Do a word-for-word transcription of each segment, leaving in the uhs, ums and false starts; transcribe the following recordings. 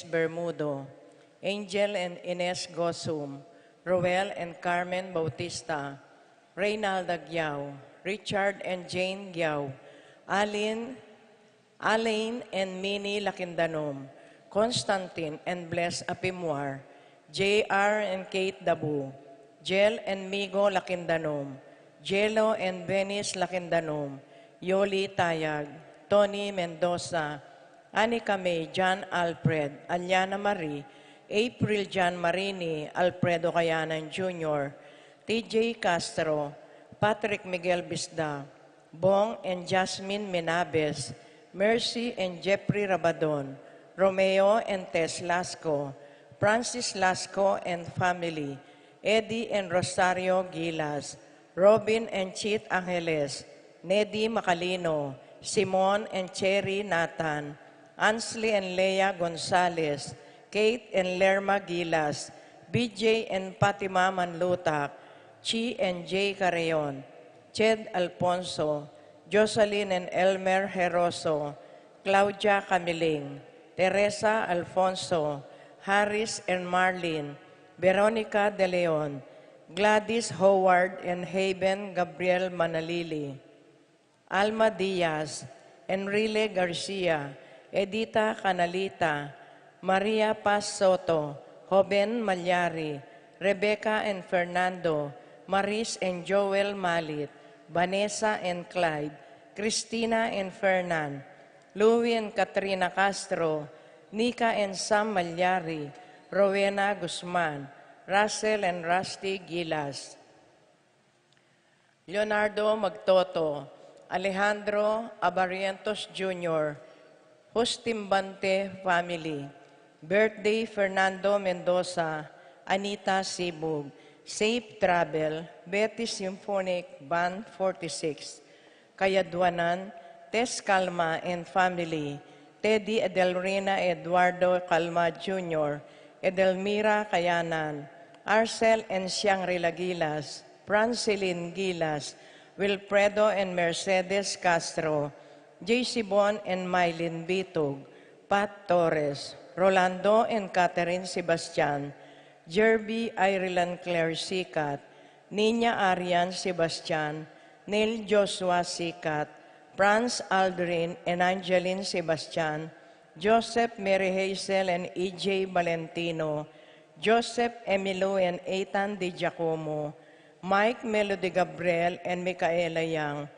Bermudo, Angel and Ines Gosum, Roel and Carmen Bautista, Reynald Aguiao, Richard and Jane Guiao, Alin, Alain and Minnie Lakindanom, Constantine and Bless Apimuar, J R and Kate Dabu, Jel and Migo Lakindanom, Jelo and Venice Lakindanom, Yoli Tayag, Tony Mendoza, Anika May, John Alfred, Aliana Marie, April John Marini, Alfredo Kayanan Junior, T J Castro, Patrick Miguel Bisda, Bong and Jasmine Minabes, Mercy and Jeffrey Rabadon, Romeo and Tess Lasco, Francis Lasco and family, Eddie and Rosario Gilas, Robin and Chit Angeles, Nedi Macalino, Simon and Cherry Nathan, Ansley and Lea Gonzalez, Kate and Lerma Gilas, B J and Fatima Manlutak, Chi and Jay Carreon, Ched Alfonso, Jocelyn and Elmer Heroso, Claudia Camiling, Teresa Alfonso, Harris and Marlin, Veronica De Leon, Gladys Howard and Haven Gabriel Manalili, Alma Diaz, Enrile Garcia, Edita Canalita, Maria Paz Soto, Joven Malyari, Rebecca and Fernando, Maris and Joel Malit, Vanessa and Clyde, Christina and Fernan, Louie and Katrina Castro, Nika and Sam Malyari, Rowena Guzman, Russell and Rusty Gilas, Leonardo Magtoto, Alejandro Abarrientos Junior, Justin Bante family, birthday Fernando Mendoza, Anita Sibug, safe travel, Betty Symphonic Band forty-six, Kayaduanan, Tess Calma and family, Teddy Edelrina Eduardo Calma Junior, Edelmira Kayanan, Arcel and Shangri-La Gilas, Francilin Gilas, Wilfredo and Mercedes Castro, J C Bon and Mylene Bitug, Pat Torres, Rolando and Catherine Sebastian, Jerby Ireland Claire Sikat, Nina Arian Sebastian, Neil Joshua Sikat, Franz Aldrin and Angeline Sebastian, Joseph Mary Hazel and E J Valentino, Joseph Emilio and Ethan Di Giacomo, Mike Melody Gabriel and Micaela Yang,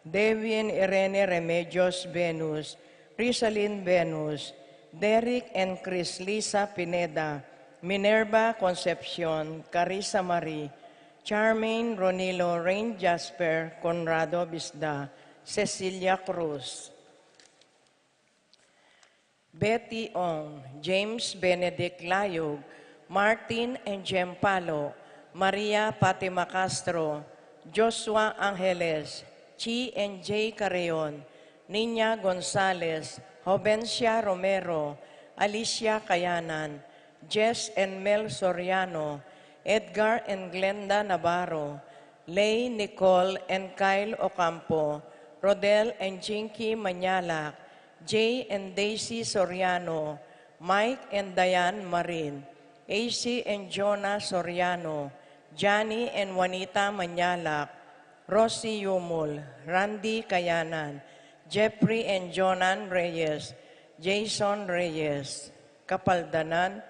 Dewi and Irene Remedios Venus, Rizalin Venus, Derek and Chris Lisa Pineda, Minerva Concepcion, Carissa Marie, Charmaine Ronilo, Rain Jasper, Conrado Bisda, Cecilia Cruz, Betty Ong, James Benedict Layug, Martin and Jem Palo, Maria Fatima Castro, Joshua Angeles, Chi and Jay Carreon, Nina Gonzalez, Jovencia Romero, Alicia Kayanan, Jess and Mel Soriano, Edgar and Glenda Navarro, Lay, Nicole and Kyle Ocampo, Rodel and Jinky Manyalak, Jay and Daisy Soriano, Mike and Diane Marin, A C and Jonah Soriano, Johnny and Juanita Manyalak, Rosie Yumul, Randy Kayanan, Jeffrey and Jonan Reyes, Jason Reyes, Kapaldanan,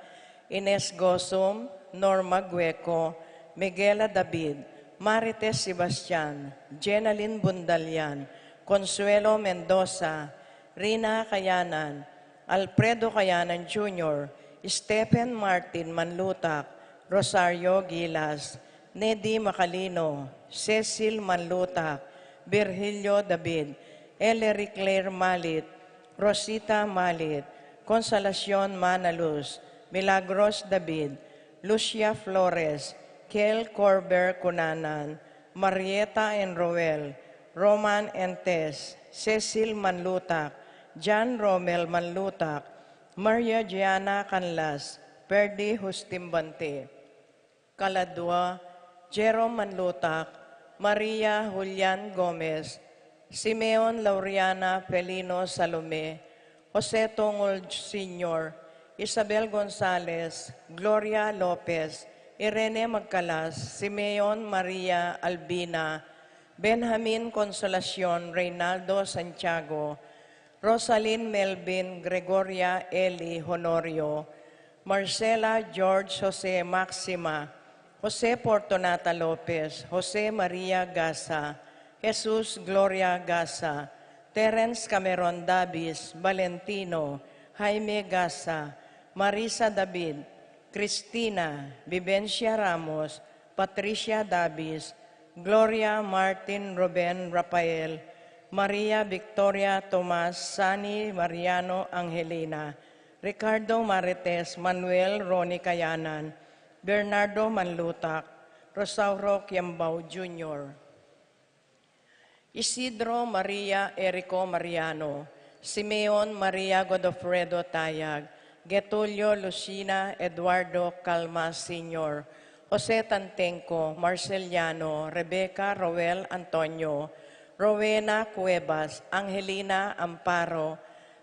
Ines Gosum, Norma Gueco, Miguela David, Marites Sebastian, Jenalyn Bundalian, Consuelo Mendoza, Rina Kayanan, Alfredo Kayanan Junior, Stephen Martin Manlutak, Rosario Gilas, Nedi Macalino, Cecil Manlutak, Virgilio David, Ellery Claire Malit, Rosita Malit, Consolacion Manaluz, Milagros David, Lucia Flores, Kel Corber Cunanan, Marieta and Roel, Roman and Tess, Cecil Manlutak, John Romel Manlutak, Maria Gianna Canlas, Perdi Justimbante, Kaladua, Jerome Manlutak, Maria Julian Gomez, Simeon Lauriana Felino Salome, Jose Tungol Senior, Isabel Gonzalez, Gloria Lopez, Irene Magcalas, Simeon Maria Albina, Benjamin Consolacion, Reynaldo Santiago, Rosalyn Melvin, Gregoria Eli Honorio, Marcela George Jose Maxima, Jose Fortunata Lopez, Jose Maria Gasa, Jesus Gloria Gasa, Terence Cameron Davis, Valentino, Jaime Gasa, Marisa David, Cristina, Vivencia Ramos, Patricia Davis, Gloria Martin Ruben Rafael, Maria Victoria Tomas, Sani Mariano Angelina, Ricardo Marites, Manuel Ronnie Kayanan, Bernardo Manlutak, Rosauro Kiambao Junior, Isidro Maria Erico Mariano, Simeon Maria Godofredo Tayag, Getulio Lucina Eduardo Calma Senior, Jose Tantengco, Marceliano, Rebecca Roel Antonio, Rowena Cuevas, Angelina Amparo,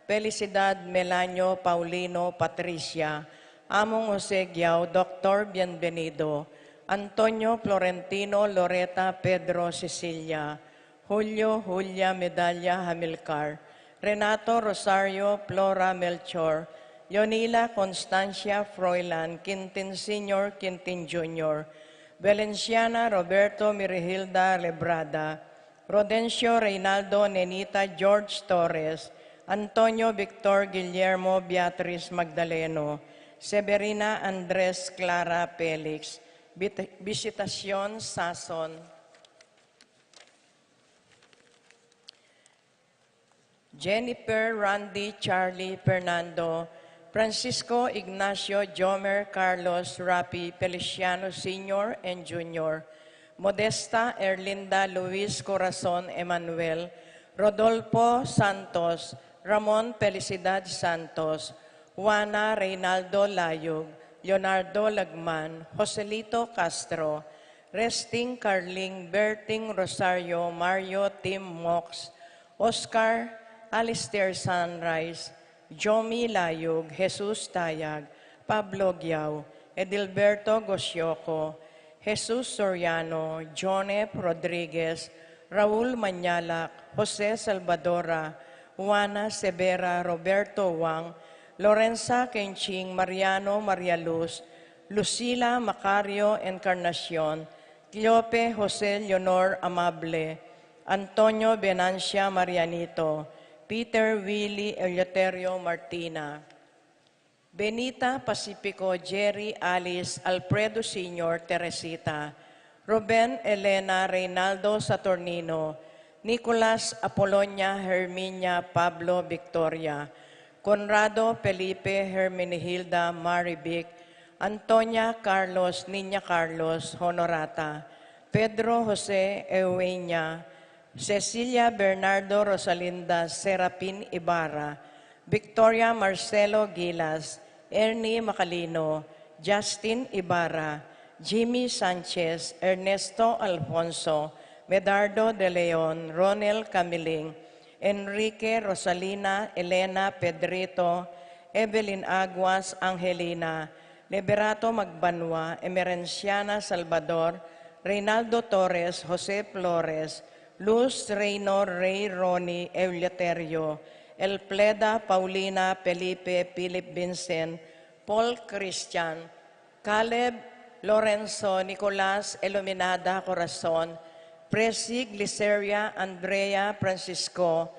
Felicidad Melanio Paulino Patricia, Among Jose Guiao, Doctor Bienvenido, Antonio Florentino Loreta Pedro Cecilia, Julio Julia Medalla Hamilcar, Renato Rosario Flora Melchor, Leonila Constancia Froilan Quintin Senior Quintin Junior, Valenciana Roberto Mirihilda Lebrada, Rodencio Reynaldo Nenita George Torres, Antonio Victor Guillermo Beatriz Magdaleno, Severina Andres Clara Felix, Vit- Visitacion Sason, Jennifer Randy Charlie Fernando, Francisco Ignacio Jomer Carlos Rapi Feliciano Senior and Junior, Modesta Erlinda Luis Corazon Emanuel, Rodolfo Santos, Ramon Felicidad Santos, Juana Reynaldo Layug, Leonardo Lagman, Joselito Castro, Resting Carling Berting Rosario Mario Tim Mox, Oscar Alistair Sunrise, Jomi Layug, Jesus Tayag, Pablo Guiao, Edilberto Gosioco, Jesus Soriano, Jonep Rodriguez, Raul Mañalac, Jose Salvadora, Juana Severa, Roberto Wang, Lorenza Kenching, Mariano Maria Luz, Lucila Macario Encarnacion, Cleope Jose Leonor Amable, Antonio Venancia Marianito, Peter Willy Eleuterio Martina, Benita Pacifico Jerry Alice Alfredo Senior Teresita, Ruben Elena Reynaldo Saturnino, Nicolas Apolonia Herminia Pablo Victoria, Conrado Felipe Hermenegilda Marivic, Antonia Carlos Niña Carlos Honorata, Pedro Jose Eugenia, Cecilia Bernardo Rosalinda Serapin Ibarra, Victoria Marcelo Gilas, Ernie Macalino, Justin Ibarra, Jimmy Sanchez, Ernesto Alfonso, Medardo de Leon, Ronel Camiling, Enrique Rosalina Elena Pedrito, Evelyn Aguas Angelina, Liberato Magbanua, Emerenciana Salvador, Reynaldo Torres, Jose Flores, Luz Reynor Rey Ronnie Eleuterio, Elfleda Paulina Felipe Philip Vincent, Paul Christian, Caleb Lorenzo Nicolas Iluminada Corazon, Presi Gliceria Andrea Francisco,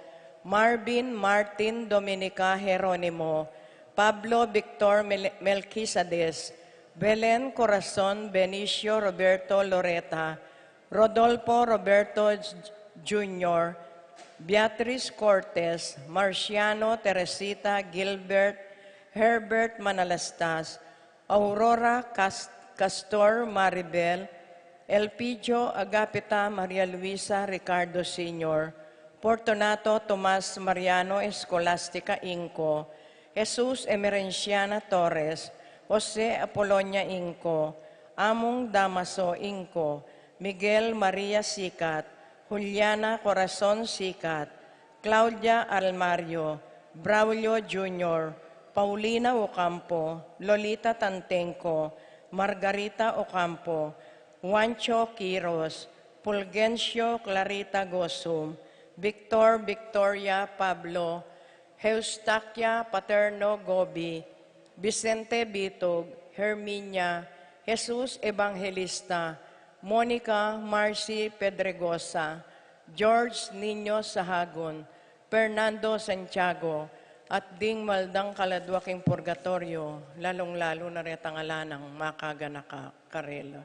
Marvin Martin Dominica Jeronimo, Pablo Victor Mel- Melquisades, Belen Corazon Benicio Roberto Loreta, Rodolfo Roberto Junior, Beatriz Cortes, Marciano Teresita Gilbert, Herbert Manalastas, Aurora Cas- Castor Maribel, Elpidio Agapita Maria Luisa Ricardo Senior, Fortunato Tomas Mariano Escolastica Inco, Jesus Emerenciana Torres, Jose Apolonia Inco, Among Damaso Inco, Miguel Maria Sicat, Juliana Corazon Sicat, Claudia Almario, Braulio Junior, Paulina Ocampo, Lolita Tantengco, Margarita Ocampo, Juancho Quiros, Fulgencio Clarita Gosum, Victor Victoria Pablo, Eustaquia Paterno Gobi, Vicente Bitog, Herminia, Jesus Evangelista, Monica Marcy Pedregosa, George Niño Sahagun, Fernando Santiago, at ding mal dang kaladwa king purgatoryo, lalung-lalu na retang ala nang makaganaka karela.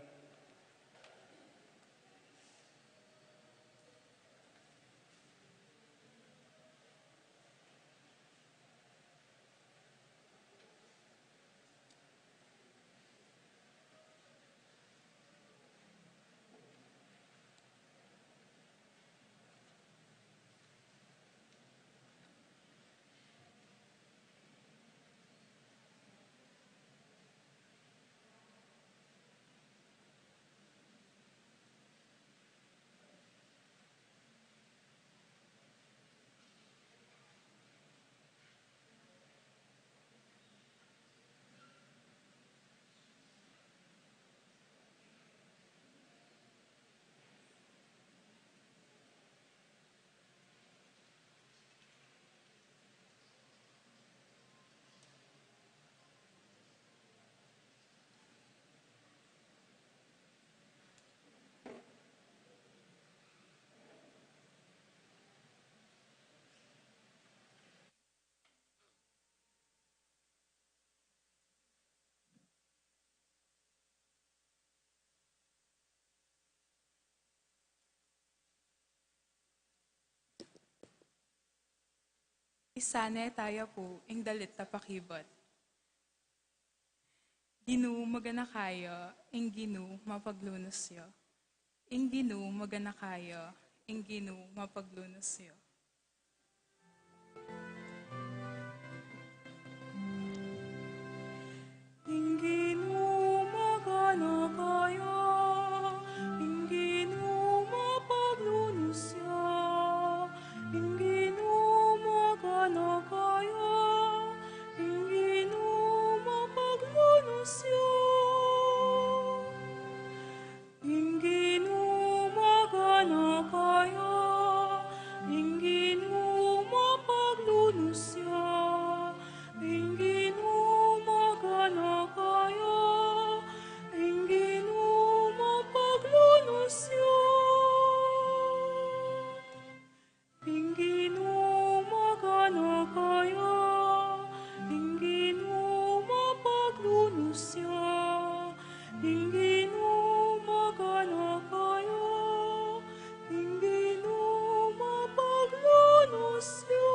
Isane taya pu ing dalit a pakibat. Ginu maganaka ya, ing Ginu mapaglunus ya. Ing Ginu maganaka ya, ing Ginu mapaglunus ya. Ing Ginu maganaka ya, ing Ginu mapaglunus ya. Ing Ginu maganaka ya, ing Ginu mapaglunus ya. Ing Ginu maganaka ya, ing Ginu mapaglunus ya. Ing Ginu maganaka ya, ing Ginu mapaglunus ya. Ing Ginu maganaka ya, ing Ginu mapaglunus ya. Ing Ginu maganaka ya, ing Ginu mapaglunus ya.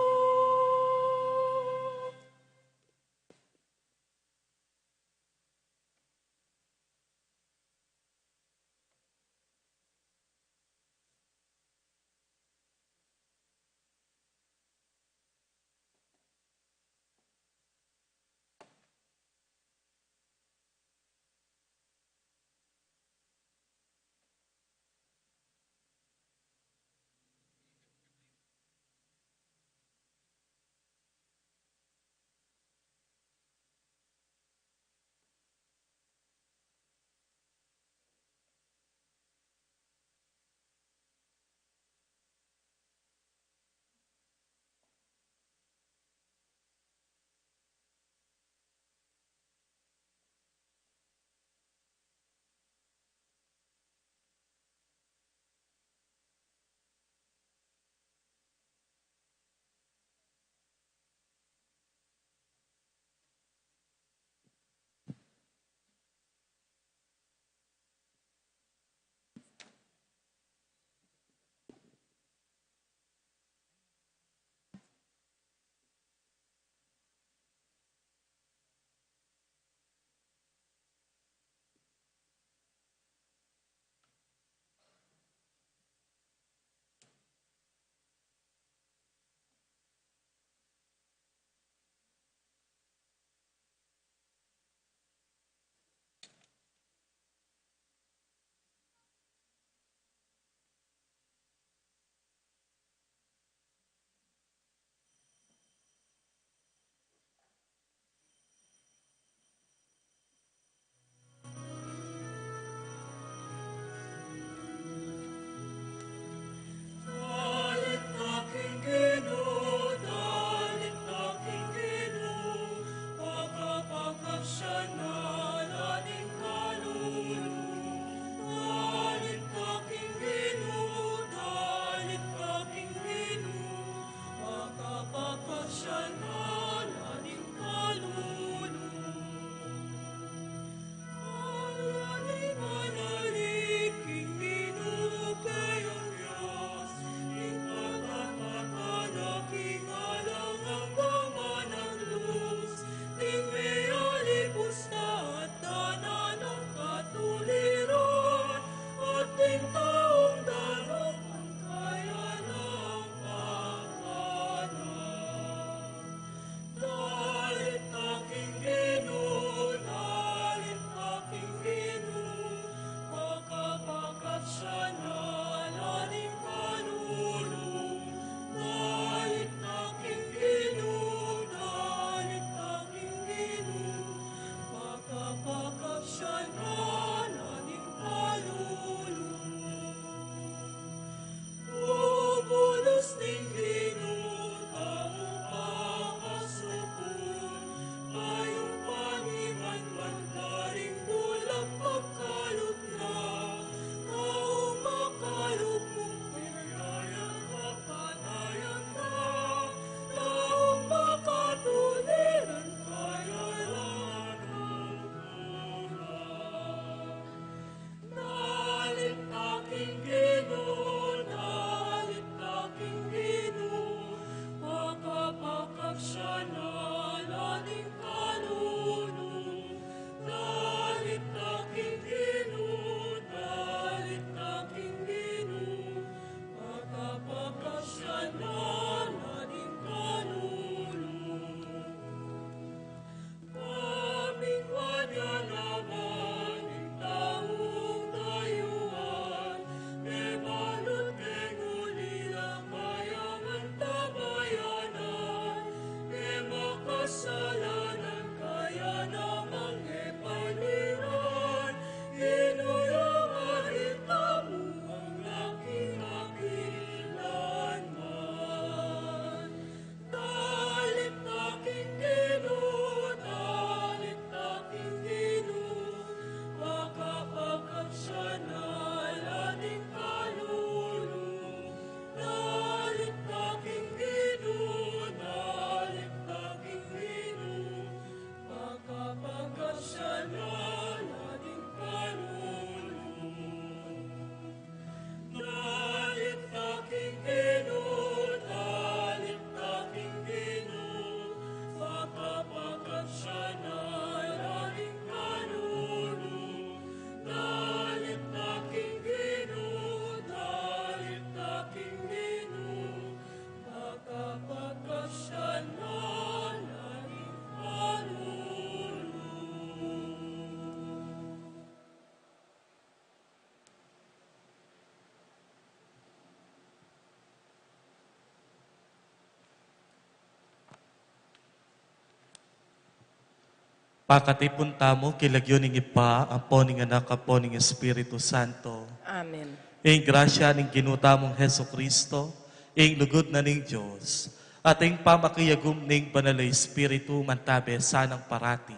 Pakatipun tamu king lagyu ning Ibpa, ampo ning Anak, ampo ning Espiritu Santo. Amen. Ing grasya ning Ginu tamung Jesucristo, ing lugud na ning Dios, at ing pamakiyagum ning Banal a Espiritu, mantabe sanang parati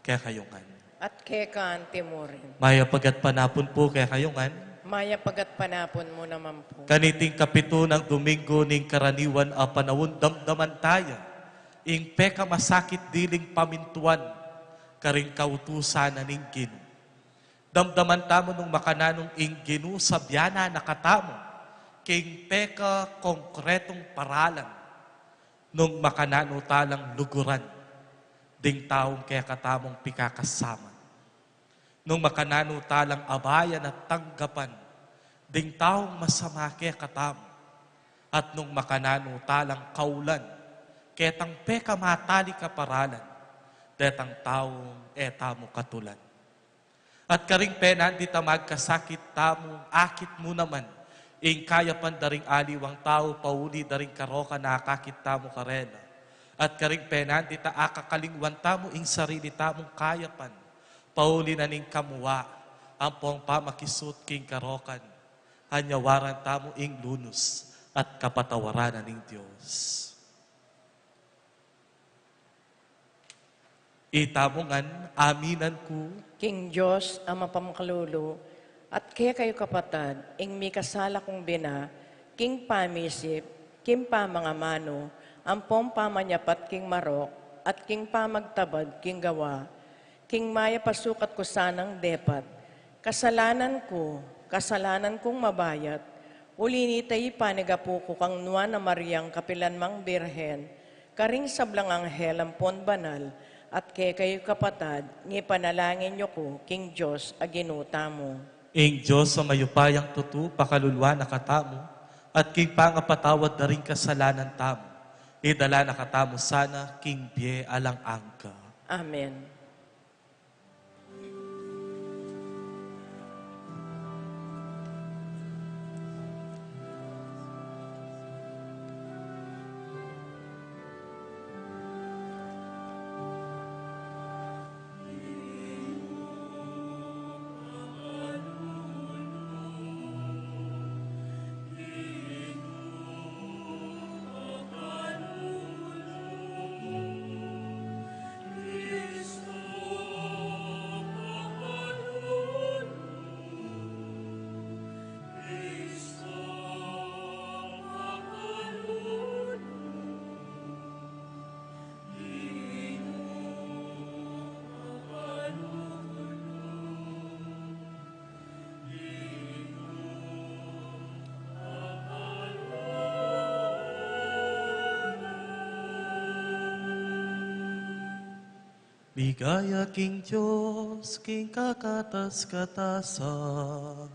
kekayu ngan. At keka anti mu rin. Mayap a gatpanapun pu kekayu ngan. Mayap a gatpanapun mu naman pu. Kaniting kapitu nang Domingo ning karaniwan a panaun, damdaman taya ing pekamasakit diling pamintuan karing kautusan na ning Ginu. Damdaman tamu nung makananung ing Ginu sabian na katamu king pekakongkretung paralan, nung makananu talang luguran ding taung kekatamung pikakasama, nung makananu talang abayan at tanggapan ding taung masama kekatamu, at nung makananu talang kaulan ketang pekamatalik a paralan detang taung e tamu katulan. At karing penandit a magkasakit tamu, akit mu naman ing kayapan da ring aliwang tau pauli da ring karokan a akakit tamu karela. At karing penandit a akakalingwan tamu ing sarili tamung kayapan pauli na ning kamua ampong pamakisut king karokan, anyawaran tamu ing lunus at kapatawaran na ning Dios. Itamu ngan, aminan ku king Dios a mapamakalulu, at kekayu kapatad, ing mikasala kung bina, king pamisip, king pamangamanu, ampong pamanyapat king marok, at king pamagtabad king gawa, king mayap a sukat ku sanang depat. Kasalanan ku, kasalanan kung mabayat, uli nita ipanigapu ku kang Nuan a Mariang kapilan mang Birhen, karing sablang anghel ampon banal, at kekayu kapatad, ngipanalangin yu ku king Dios a Ginu tamu. Ing Dios a mayupayang tutu, pakaluluan na katamu, at king pangapatawad da ring kasalanan tamu, idala na katamu sana king bie alang angga. Amen. Ligaya king Dios, king kakatas-katasan.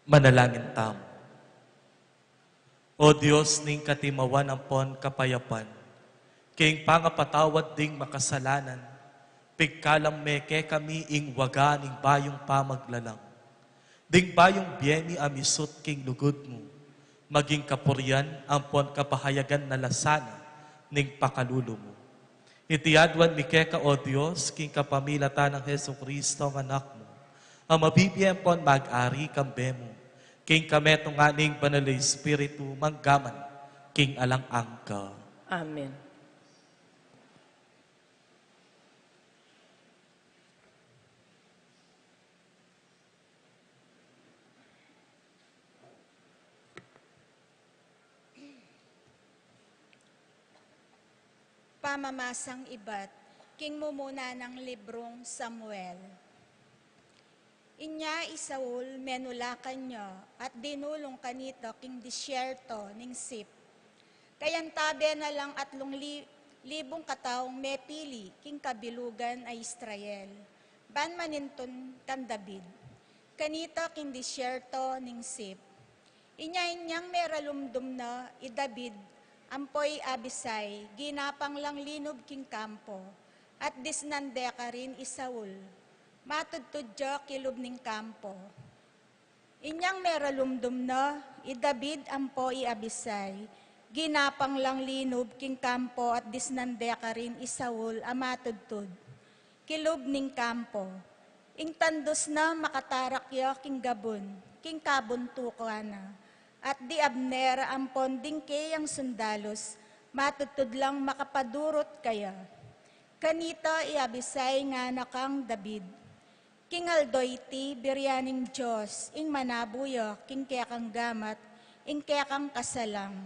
Manalangin tamu. O Dios ning katimawan ampon kapayapan, king pangapatawad ding makasalanan, pigkalam me kekami ing waga ning bayung pamaglalang, ding bayung bie mi a misut king lugud mu, maging kapurian ampon kapahayagan na la sana ning pakalulu mu. Iti aduan mi keka, O Dios, king kapamilatan nang Jesucristo, ang Anak mu, a mabibie ampon mag-ari kambe mu, king kametungan ning Banal a Espiritu, mangga man king alang angga. Amen. Pamamasang ibat king mumuna nang librung Samuel. Inya i Saul menulakan ya at dinulung kanita king disyerto ning Sip. Kayantabe na lang atlung li-, libung kataung mepili king kabilugan a Israel, ban manintun kan David, kanita king disyerto ning Sip. Inya inyang meralumdum na i David ampo i Abisai, ginapang lang linub king kampo, at disnan de karin i Saul. Matudtud ya kilub ning kampo. Inyang meralumdum na i David ampo i Abisai, ginapang lang linub king kampo at disnan de karin i Saul a matudtud kilub ning kampo. Ing tandus na makatarak ya king gabun, king kabuntukan na, at di Abner ampon ding keyang sundalus matudtud lang makapadurut kaya. Kanita i Abisai ngana kang David, "King aldo iti, biryan ning Dios ing manabu ya king kekang gamat, ing kekang kasalang.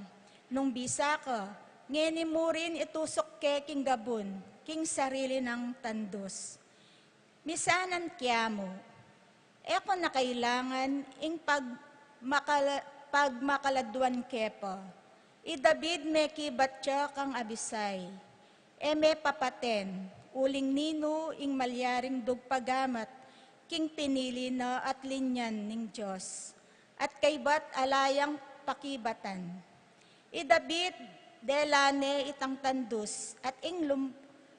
Nung bisa ka, ngeni mu rin itusuk ke king gabun, king sarili nang tandus." Misanan kiamu, e ku na kailangan ing pag-, makala-, pagmakaladuan ke pa. I David mekibat ya kang Abisai, e me papaten, uling ninu ing malyaring dugpagamat king pinili na at linyan ning Dios, at kaybat ala yang pakibatan. I David, dela ne itang tandus, at ing lum-,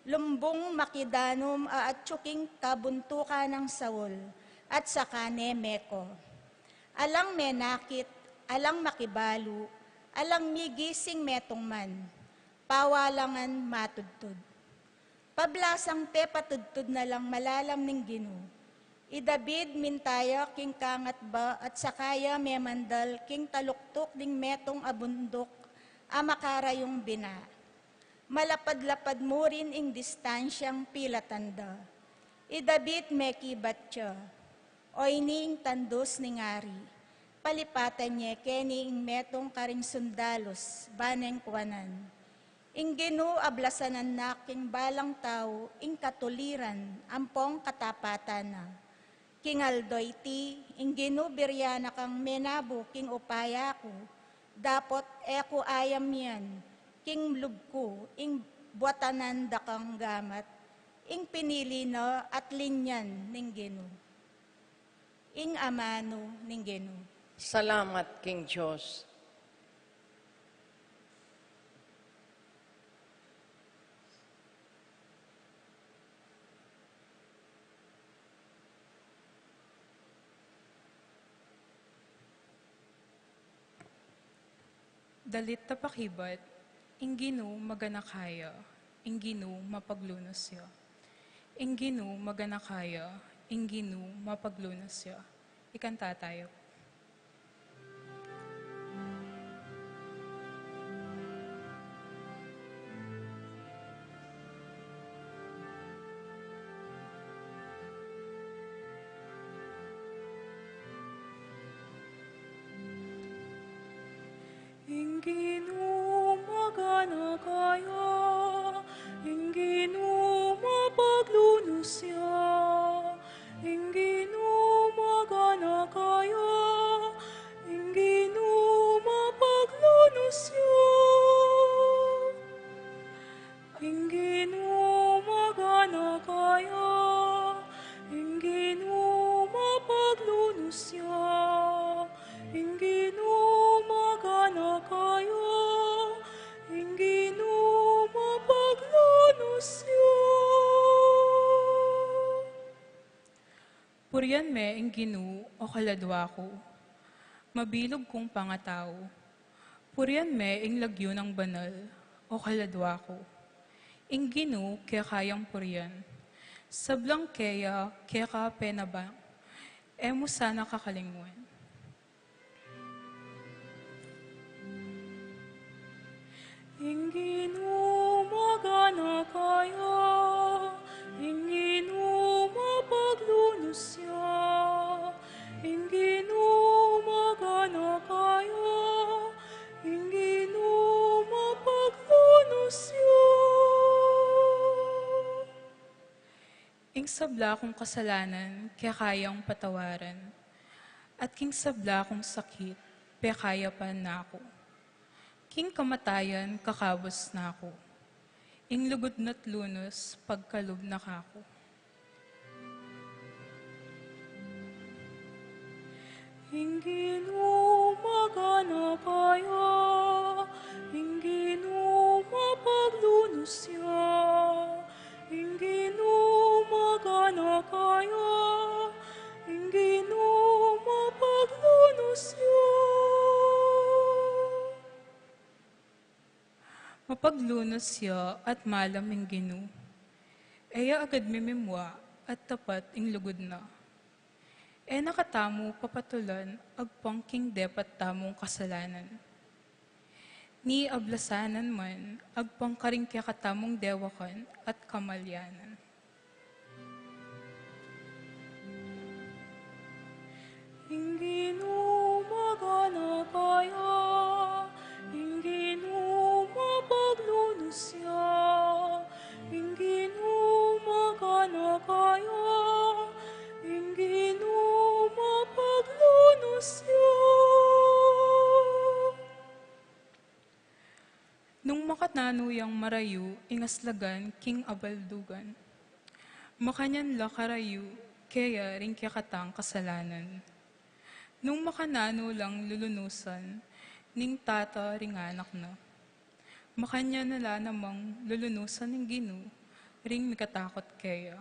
lumbung makidanum a atyu king kabuntukan nang Saul, at saka ne meko. Alang menakit, alang makibalu, alang migising metung man, pawalangan matudtud. Pablasang pepatudtud na lang malalam ning Ginu. I David minta ya king kangatba at saka ya memandal king taluktuk ding metung a bunduk a makarayung bina. Malapad-lapad mu rin ing distansyang pilatan da. I David mekibat ya, "O ini ing tandus ning ari, palipatan ye keni ing metung karing sundalus, ba neng kuanan. Ing Ginu ablasanan na king balang tau ing katuliran ampong katapatan na. King aldo iti, ing Ginu biryan na kang menabu king upaya ku, dapot e ku ayam yan king lub ku ing buatanan da kang gamat, ing pinili na at linyan ning Ginu." Ing amanu ning Ginu. Salamat king Dios. Dalit a pakibat, ing Ginu maganaka ya, ing Ginu mapaglunus ya. Ing Ginu maganaka ya, ing Ginu mapaglunus ya. Ikanta tayo. Ing Ginu maganaka ya, ing Ginu mapaglunus ya, ing Ginu maganaka ya, ing Ginu mapaglunus ya. Ing Ginu maganaka ya, ing Ginu mapaglunus ya, ing Ginu maganaka Purian me ing Ginu, o kaladwa ku, mabilug kung pangatau. Purian me ing lagyu nang banal, o kaladwa ku. Ing Ginu keka yang purian. Sablang keya, keka penabang. E mu sana kakalingwan. Ing Ginu maganaka ya, ing Ginu mapaglunus ya, ing Ginu maganaka ya, ing Ginu mapaglunus ya. Ing sabla kung kasalanan, keka yang patawaran, at king sabla kung sakit, pekayapan na ku. King kamatayan, kakabus na ku. Ing lugud na't lunus, pagkalub na kaku. Ing Ginu maganaka ya, ing Ginu mapaglunus ya, ing Ginu maganaka ya, ing Ginu mapaglunus ya. Mapaglunus ya at malam ing Ginu. E ya agad mimimwa at tapat ing lugud na. E na katamu papatulan agpang king depat tamung kasalanan. Ni ablasanan man agpang karing kekatamung dewakan at kamalyanan. Ing Ginu maganaka ya, ing Ginu mapaglunus ya, ing Ginu maganaka ya, ing Ginu mapaglunus ya. Nung makananu yang marayu ing aslagan king abaldugan, makanyan la karayu keya ring kekatang kasalanan. Nung makananu lang lulunusan ning tata ring anak na, makanyan na la namang lulunusan ning Ginu ring mikatakut keya.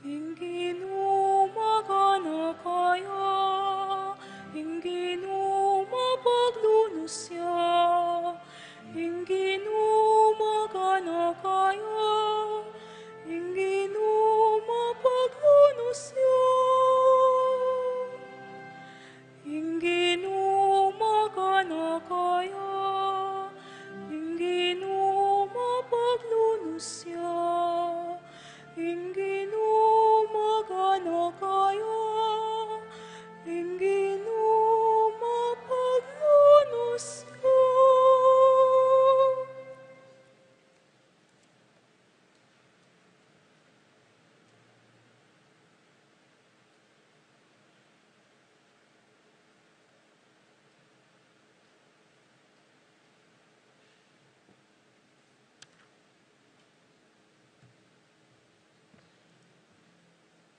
Ing Ginu maganaka ya, ing Ginu mapaglunus ya, ing Ginu maganaka ya, ing Ginu mapaglunus ya. Ing Ginu maganaka ya, ing Ginu mapaglunus ya, ing Ginu maganaka ya, ing Ginu mapaglunus ya.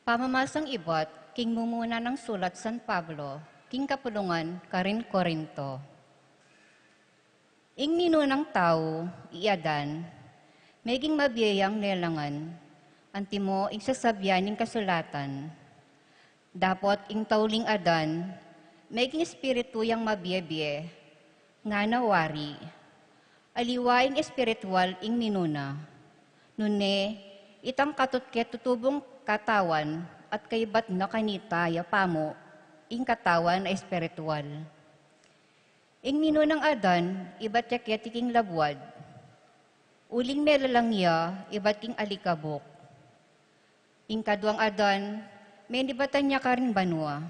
Pamamasang ibat king mumuna nang sulat San Pablo king kapulungan karin Corinto. Ing minunang tau, i Adan, meging mabie yang lelangan, antimo ing sasabian ning kasulatan. Dapot ing tauling Adan, meging espiritu yang mabie-bie, ngana wari, aliwa ing espiritual ing minuna. Nune, itang katut ke tutubung katawan at kaibat na kanita ya pamu, ing katawan a espiritual. Ing minunang Adan, ibat ya keti king labuad. Uling melalang ya, ibat king alikabuk. Ing kaduang Adan, menibatan ya karin banua.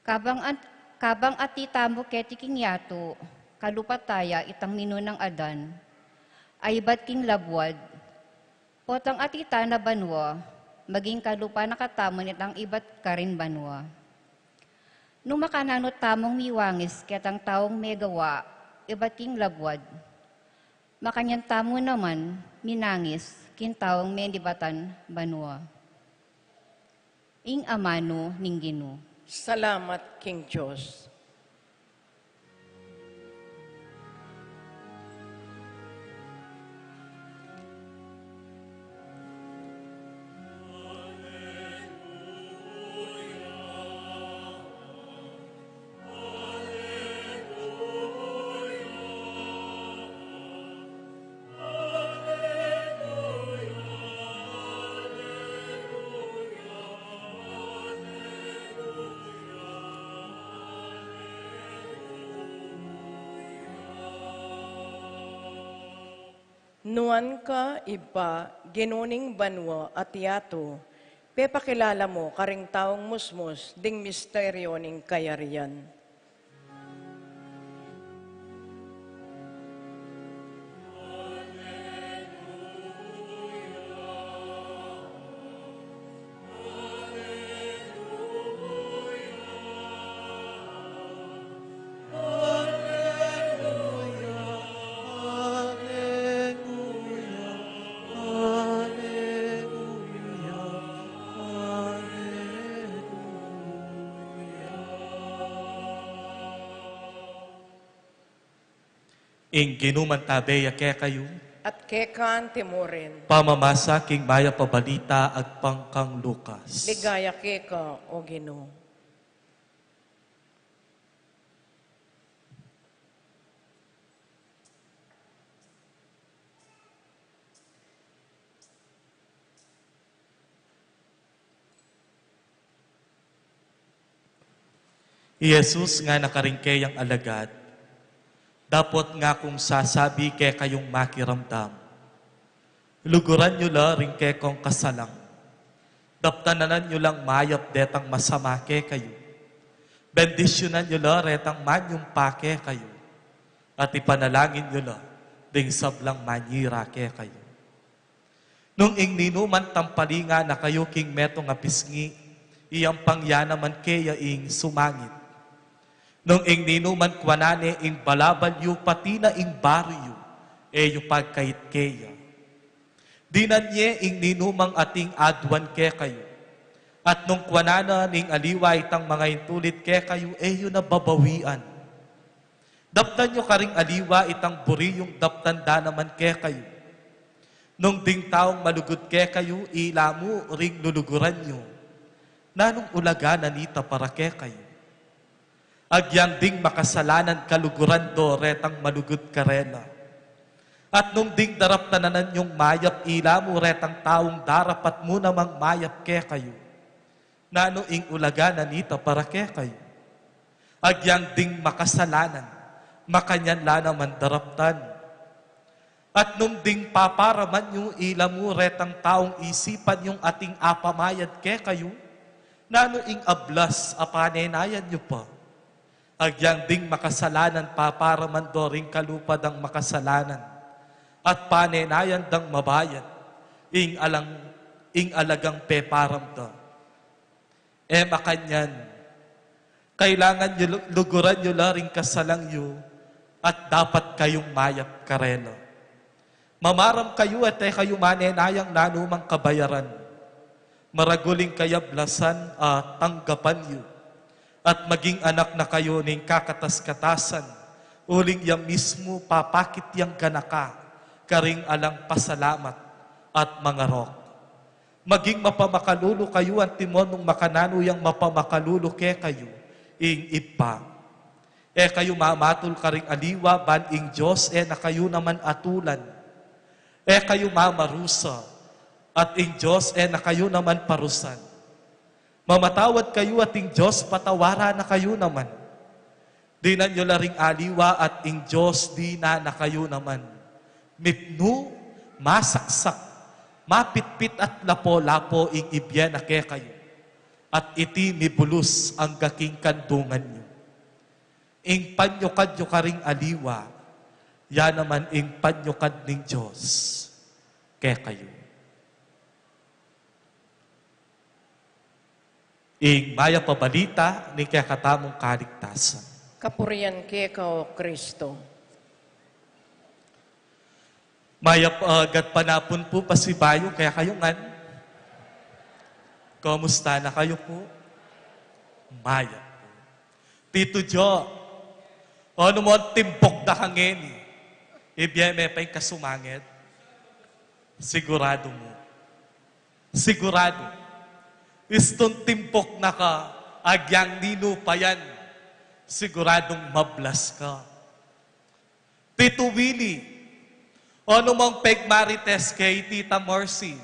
Kabang at-, kabang atiu tamu keti king yatu, kalupa ta ya itang minunang Adan, a ibat king labuad. Potang atiu ta na banua, maging kalupa na katamu nitang ibat karin banua. Nung makananu tamung miwangis ketang taung megawa ibat king labuad, makanyan tamu naman minangis king taung menibatan banua. Ing amanu ning Ginu. Salamat king Dios. Nuan ka, Ibpa, Ginu ning banua at yatu, pepakilala mu karing taung musmus ding misteryu ning kayarian. Ing Ginu mantabe ya kekayu. At keka anti mu rin. Pamamasa king Mayap a Balita agpang kang Lucas. Ligaya keka, O Ginu. I Jesus ngana karing keyang alagad, "Dapot ngakung sasabi kekayung makiramdam, luguran yu la ring kekong kasalang, daptanan yu lang mayap detang masama kekayu, bendisyunan yu la retang manyumpa kekayu, at ipanalangin yu la ding sablang manyira kekayu." Nung ing ninuman tampalingan na kayu king metung a pisngi, iyampang ya naman keya ing sumangit. Nung ing ninuman kuanan ne ing balabal yu pati na ing bari yu, e yu pagkait keya. Dinan ye ing ninumang ating aduan kekayu. At nung kuanan na ning aliwa itang mangaintulid kekayu, e yu na babawian. Daptan yu karing aliwa itang buri yung daptan da naman kekayu. Nung ding taung malugud kekayu, ila mu ring luluguran yu, nanung ulaga na nita para kekayu? Agyang ding makasalanan kaluguran do retang malugud karela. At nung ding daraptanan yung mayap, ila mu retang taung darapat mu namang mayap kekayu, nanu ing ulaga na nita para kekayu? Agyang ding makasalanan, makanyan la naman daraptan. At nung ding paparaman yu, ila mu retang taung isipan yung ating apamayad kekayu, nanu ing ablas a panenayan yu pa? Agyang ding makasalanan, paparaman do ring kalupa dang makasalanan, at panenayan dang mabayad ing alang, ing alagang peparam da. E makanyan, kailangan yu lu-, luguran yu la ring kasalang yu, at dapat kayung mayap karela. Mamaram kayu at e kayu manenayang nanumang kabayaran. Maragul ing kayablasan a tanggapan yu, at maging anak na kayu ning kakatas-katasan, uling ya mismu papakit yang ganaka karing alang pasalamat at mangarok. Maging mapamakalulu kayu antimo nung makananu yang mapamakalulu kekayu ing Ibpa. E kayu mamatul karing aliwa ban ing Dios e na kayu naman atulan. E kayu mamarusa, at ing Dios e na kayu naman parusan. Mamatawad kayu at ing Dios patawaran na kayu naman. Dinan yu la ring aliwa at ing Dios dinan na kayu naman. Mipnu, masaksak, mapitpit at lapo-lapo ing ibie na kekayu, at iti mibulus angga king kandungan yu. Ing panyukad yu karing aliwa, ya naman ing panyukad ning Dios kekayu. Ing Mayap a Balita ning kekatamung kaligtasan. Kapurian keka, O Kristo. Mayap a gatpanapun pu pasibayu kekayu ngan. Kumusta na kayu pu? Mayap pu. Titu Jo, onu mu timbuk da ka ngeni, ibie me pa ing kasumangit? Siguradu mu? Siguradu. Istun timbuk na ka, agyang ninu pa yan, siguradung mablas ka. Titu Willie, onu mung pegmarites kay Tita Mercy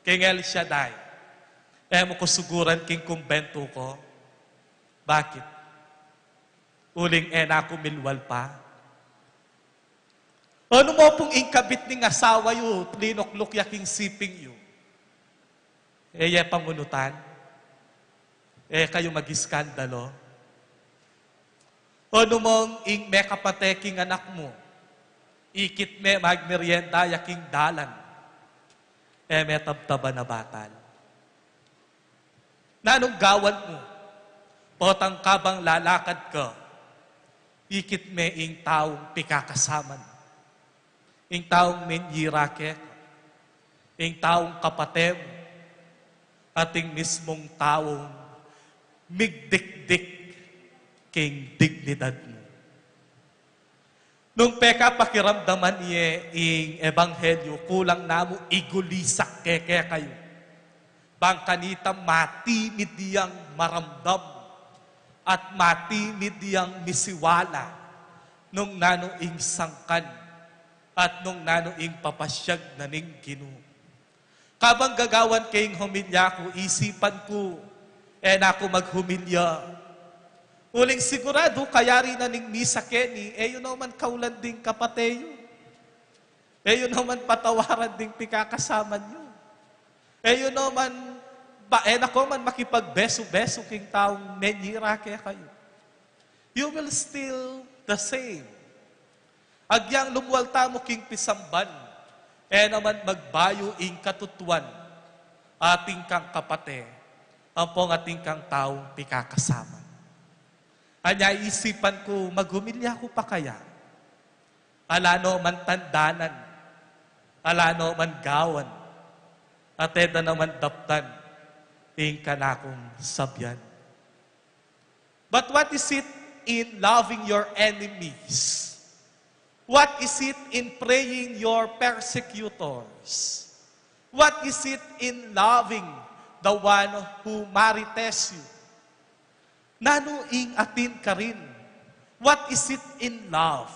king El Shaddai? E mu ku suguran king kumbentu ku. Bakit? Uling e na ku milwal pa. Onu mo pung ing kabit ning asawa yu, linukluk ya king siping yu? E ye pangunutan? E kayu mag-iskandalo? Onu mong ing mekapate king anak mu, ikit me magmerienda ya king dalan, e me tabtaban a batal? Nanung gawan mu, potang kabang lalakad ka, ikit me ing taung pikakasaman, ing taung menyira keka, ing taung kapate mu, at ing mismung taung migdikdik king dignidad mu? Nung pekapakiramdaman ye ing ebanghelyu, kulang namu igulisak keke kayu. Bang kanita matimid yang maramdam at matimid yang misiwala nung nanu ing sangkan at nung nanu ing papasyag na ning Ginu. Kabang gagawan ke ing homilya ku, isipan ku, e na ku maghomilya. Uling siguradu, kayari na ning misa keni, e yu naman kaulan ding kapate yu. E yu naman patawaran ding pikakasaman yu. E yu naman, ba, e na ko man makipagbesu-besu king taung menyira kekayu. You will still the same. Agyang lumual tamu king pisamban, e naman magbayu ing katutuan, atin kang kapate, ampong atin kang taung pikakasaman. Anya isipan ku, maghomilya ku pa kaya? Ala no man tandanan, ala no man gawan, at e da naman daptan ing kanakung sabian. But what is it in loving your enemies? What is it in praying your persecutors? What is it in loving the one who marites you? Nanu ing atin karin? What is it in love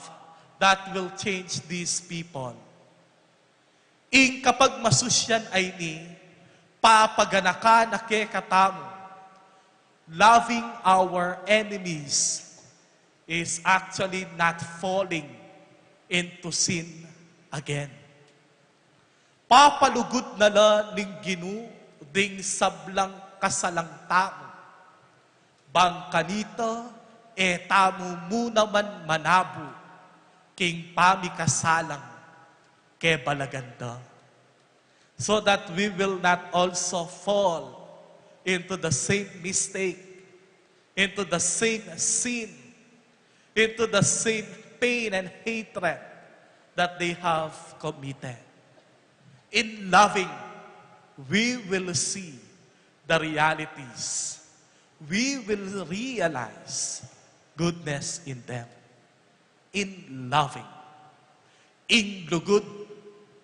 that will change these people? Ing kapagmasusyan a ini, papaganakan na kekatamu. Loving our enemies is actually not falling into sin again. Papalugud na la ning Ginu ding sablang kasalang tamu. Bang kanita, e tamu mu naman manabu king pamikasalang kebalagan da, so that we will not also fall into the same mistake, into the same sin, into the same pain and hatred that they have committed. In loving, we will see the realities. We will realize goodness in them. In loving, ing lugud,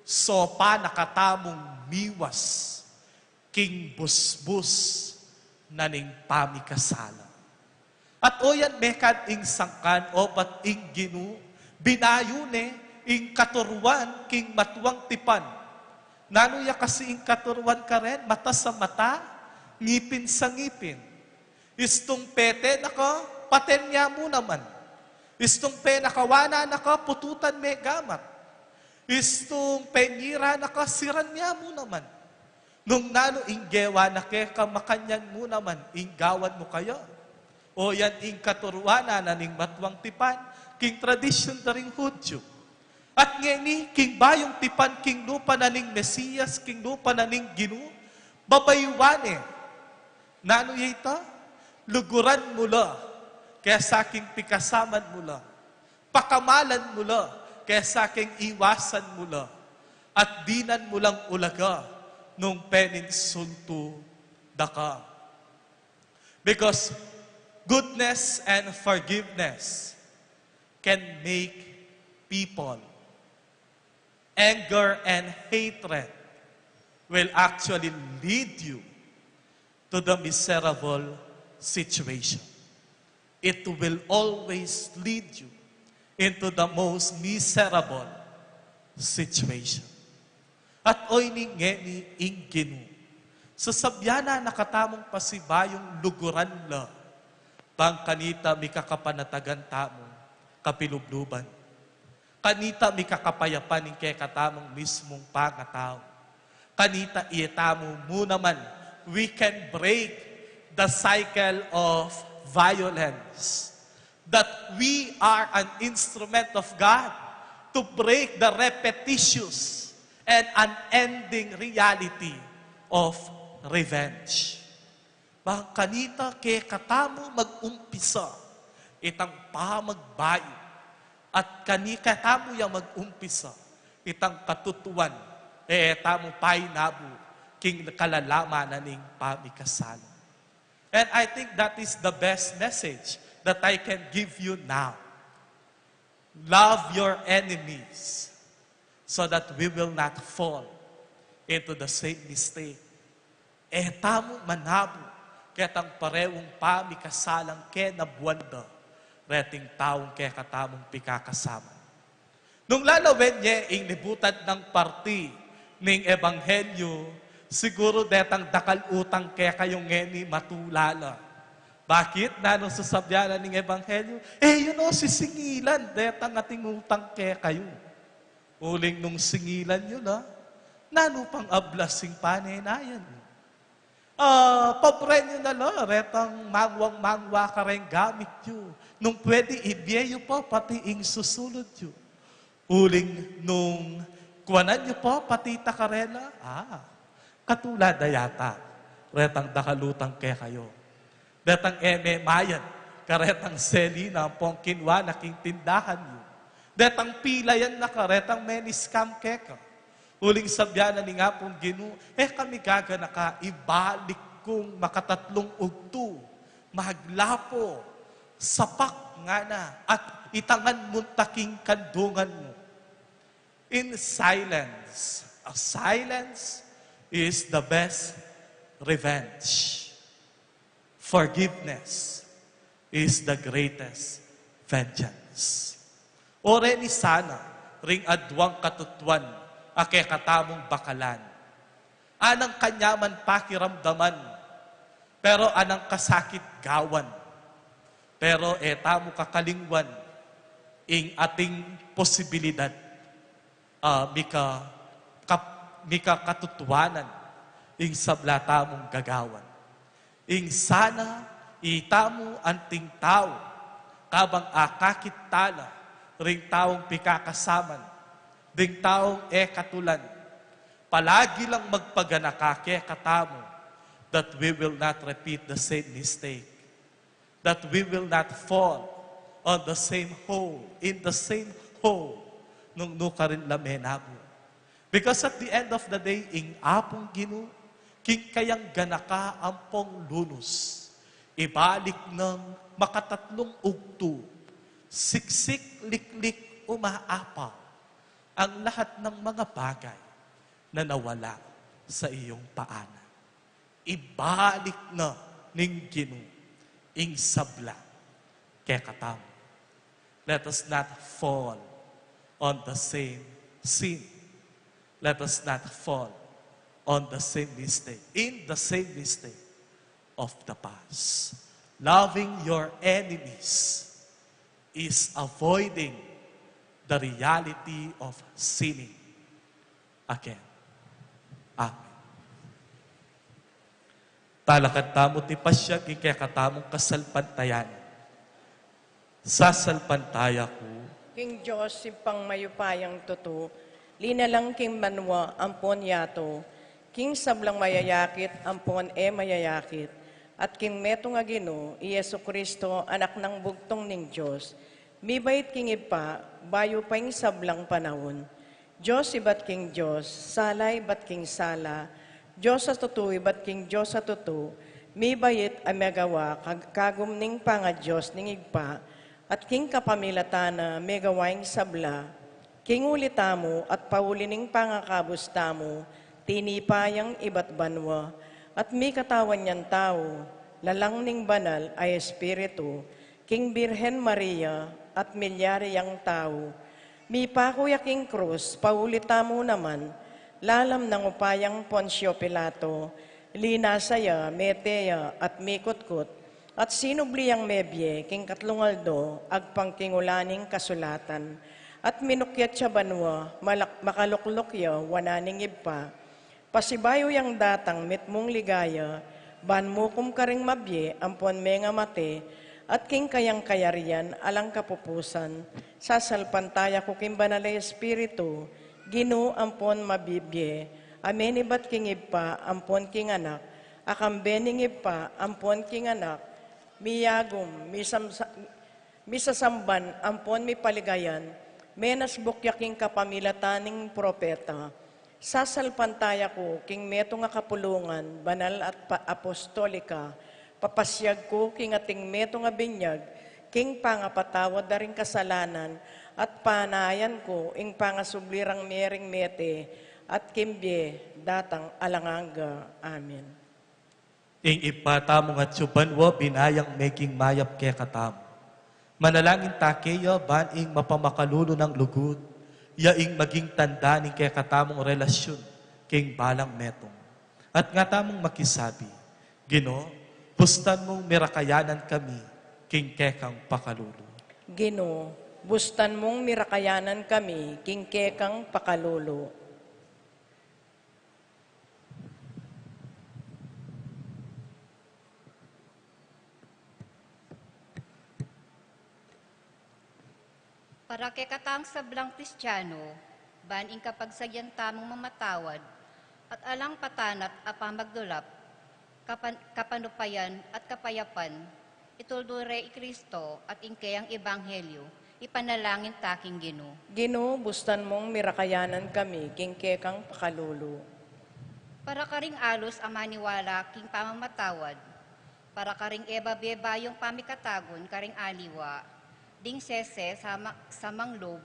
sopan na katamung miwas king busbus na ning pamikasala. At oyan mekad ing sangkan, obat ing Ginu, binayu ne ing katuruan king matuang tipan. Nanu ya kasi ing katuruan karen? Mata sa mata, ngipin sa ngipin. Istung pete na ka, paten ya mu naman. Istung penakawanan na ka, pututan me gamat. Istung penyira na ka, siran ya mu naman. Nung nanu ing gewa na keka, makanyan mu naman ing gawan mu kaya. Oyan ing katuruan na ning matuang tipan king tradisyon da ring Hudyu. At ngeni, king bayung tipan, king lupa na ning Mesiyas, king lupa na ning Ginu, babayuan ne. Nanu ya ita? Luguran mu la kesa king pikasaman mu la. Pakamalan mu la kesa king iwasan mu la. At dinan mu lang ulaga nung peninsultu da ka. Because goodness and forgiveness can make people, anger and hatred will actually lead you to the miserable situation. It will always lead you into the most miserable situation. At oyni ngeni ing Ginu, sasabyan na na katamung pasibayung luguran la, bang kanita mikakapanatagan tamu kapilubluban. Kanita mika kapayapan ing kekatamung mismung pangatau. Kanita e tamu mu naman, we can break the cycle of violence. That we are an instrument of God to break the repetitious and unending reality of revenge. Bang kanita kekatamu mag-umpisa itang pamagbayu, at kani kekatamu yang mag-umpisa itang katutuan, e tamu painabu king kalalaman na ning pamikasala. And I think that is the best message that I can give you now. Love your enemies so that we will not fall into the same mistake. E tamu manabu ketang pareung pamikasalang kenabuan da reting taung kekatamung pikakasama. Nung lalawen ye ing libutan nang parti ning ebanghelyu, siguru detang dakal utang kekayu ngeni matulala. Bakit? Nanu sasabyan na ning ebanghelyu? E yu no sisingilan detang ating utang kekayu. Uling nung singilan yu la, nanu pang ablas ing panenayan yu? Ah, pabren yu na la retang mangwang-mangwa kareng gamit yu, nung pwede ibie yu pa pati ing susulud yu. Uling nung kuanan yu pa pati ta karela, ah, katulad da yata retang dakal utang kekayu. Detang e me mayad karetang seli na ampong kinua na king tindahan yu. Detang pilayan na karetang meni-scam keka. Uling sabyan na ning Apung Ginu, e ka migaganaka, ibalik kung makatatlung ugtu, maglapo, sapak ngana, at itangan mu ta king kandungan mu. In silence, a silence is the best revenge. Forgiveness is the greatest vengeance. O reni sana ring aduang katutuan a kekatamung bakalan. Anang kanyaman pakiramdaman, pero anang kasakit gawan. Pero e tamu kakalingwan ing ating posibilidad, ah, mika, kap-, mika katutuanan ing sabla tamung gagawan. Ing sana itamu anting tau, kabang akakit tala ring taung pikakasaman, ding taung e katulan, palagi lang magpaganaka kekatamu, that we will not repeat the same mistake, that we will not fall on the same hole, in the same hole, nung nukarin la menabu. Because at the end of the day, ing Apung Ginu, king kayang ganaka ampong lunus, ibalik nang makatatlung ugtu, siksik, liklik, umaapaw ang lahat ng mga bagay na nawala sa iyong paanan. Ibalik na ning Ginu ing sabla kekatamu. Let us not fall on the same sin. Let us not fall on the same mistake, in the same mistake of the past. Loving your enemies is avoiding the reality of sinning again. Amen. Talakad tamu ti pasiag ing kekatamung kasalpantayanan. Sasalpantaya ku king Dios, Ibpang mayupayang tutu, linalang king banua ampon yatu, king sablang mayayakit ampon e mayayakit, at king metung a Ginu, i Jesucristo, Anak nang bugtung ning Dios, mibait king Ibpa, bayu pa ing sablang panaun. Dios ibat king Dios, sala ibat king sala, Dios a tutu ibat king Dios a tutu, mibait a megawa kag-, kagum ning pangaDios ning Ibpa, at king kapamilatan na megawa ing sabla, king uli tamu at pauli ning pangakabus tamu, tinipa yang ibat banua, at mikatawan yang tau, lalang ning Banal a Espiritu, king Birhen Maria, at milyari yang tau. Mipaku ya king krus, pauli tamu naman, lalam nang upayang Poncio Pilato, linasa ya, mete ya, at mikutkut, at sinubli yang mebie, king katlung aldo, agpang king ula ning kasulatan. At minukyat ya banua, malak-, makalukluk ya wanan ning Ibpa. Pasibayu yang datang mitmung ligaya, ban mukum karing mabie ampon mengamate, at king kayang kayarian alang kapupusan. Sasalpantaya ku king Banal a Espiritu, Ginu ampon mabibie, a menibat king Ibpa ampon king Anak, a kambe ning Ibpa ampon king Anak, miyagum, misamsa-, misasamban ampon mipaligayan, menasbuk ya king kapamilatan ning propeta. Sasalpantaya ku king metung a kapulungan, banal at pa-, apostolika, papasiag ku king ating metung a binyag, king pangapatawad da ring kasalanan, at panayan ku ing pangasubli rang mie ring mete, at king bie datang alang angga. Amen. Ing Ibpa tamung atsu banua, binayang me king mayap kekatamu. Manalangin ta keya ban ing mapamakalulu nang lugud, ya ing maging tanda ning kekatamung relasyun king balang metung. At nga tamung makisabi, Ginu, bustan mung mirakayanan kami king kekang pakalulu. Ginu, bustan mung mirakayanan kami king kekang pakalulu. Para kekatang sablang Kristiano, ban ing kapagsagian tamung mamatawad, at alang patanat a pamagdulap, kapan-, kapanupayan at kapayapan, ituldu re i Kristo at ing keyang ebanghelyo, ipanalangin ta king Ginu. Ginu, bustan mung mirakayanan kami king kekang pakalulu. Para karing alus a maniwala king pamamatawad, para karing e babe bayung pamikatagun karing aliwa, ding sese sama-, samang lub,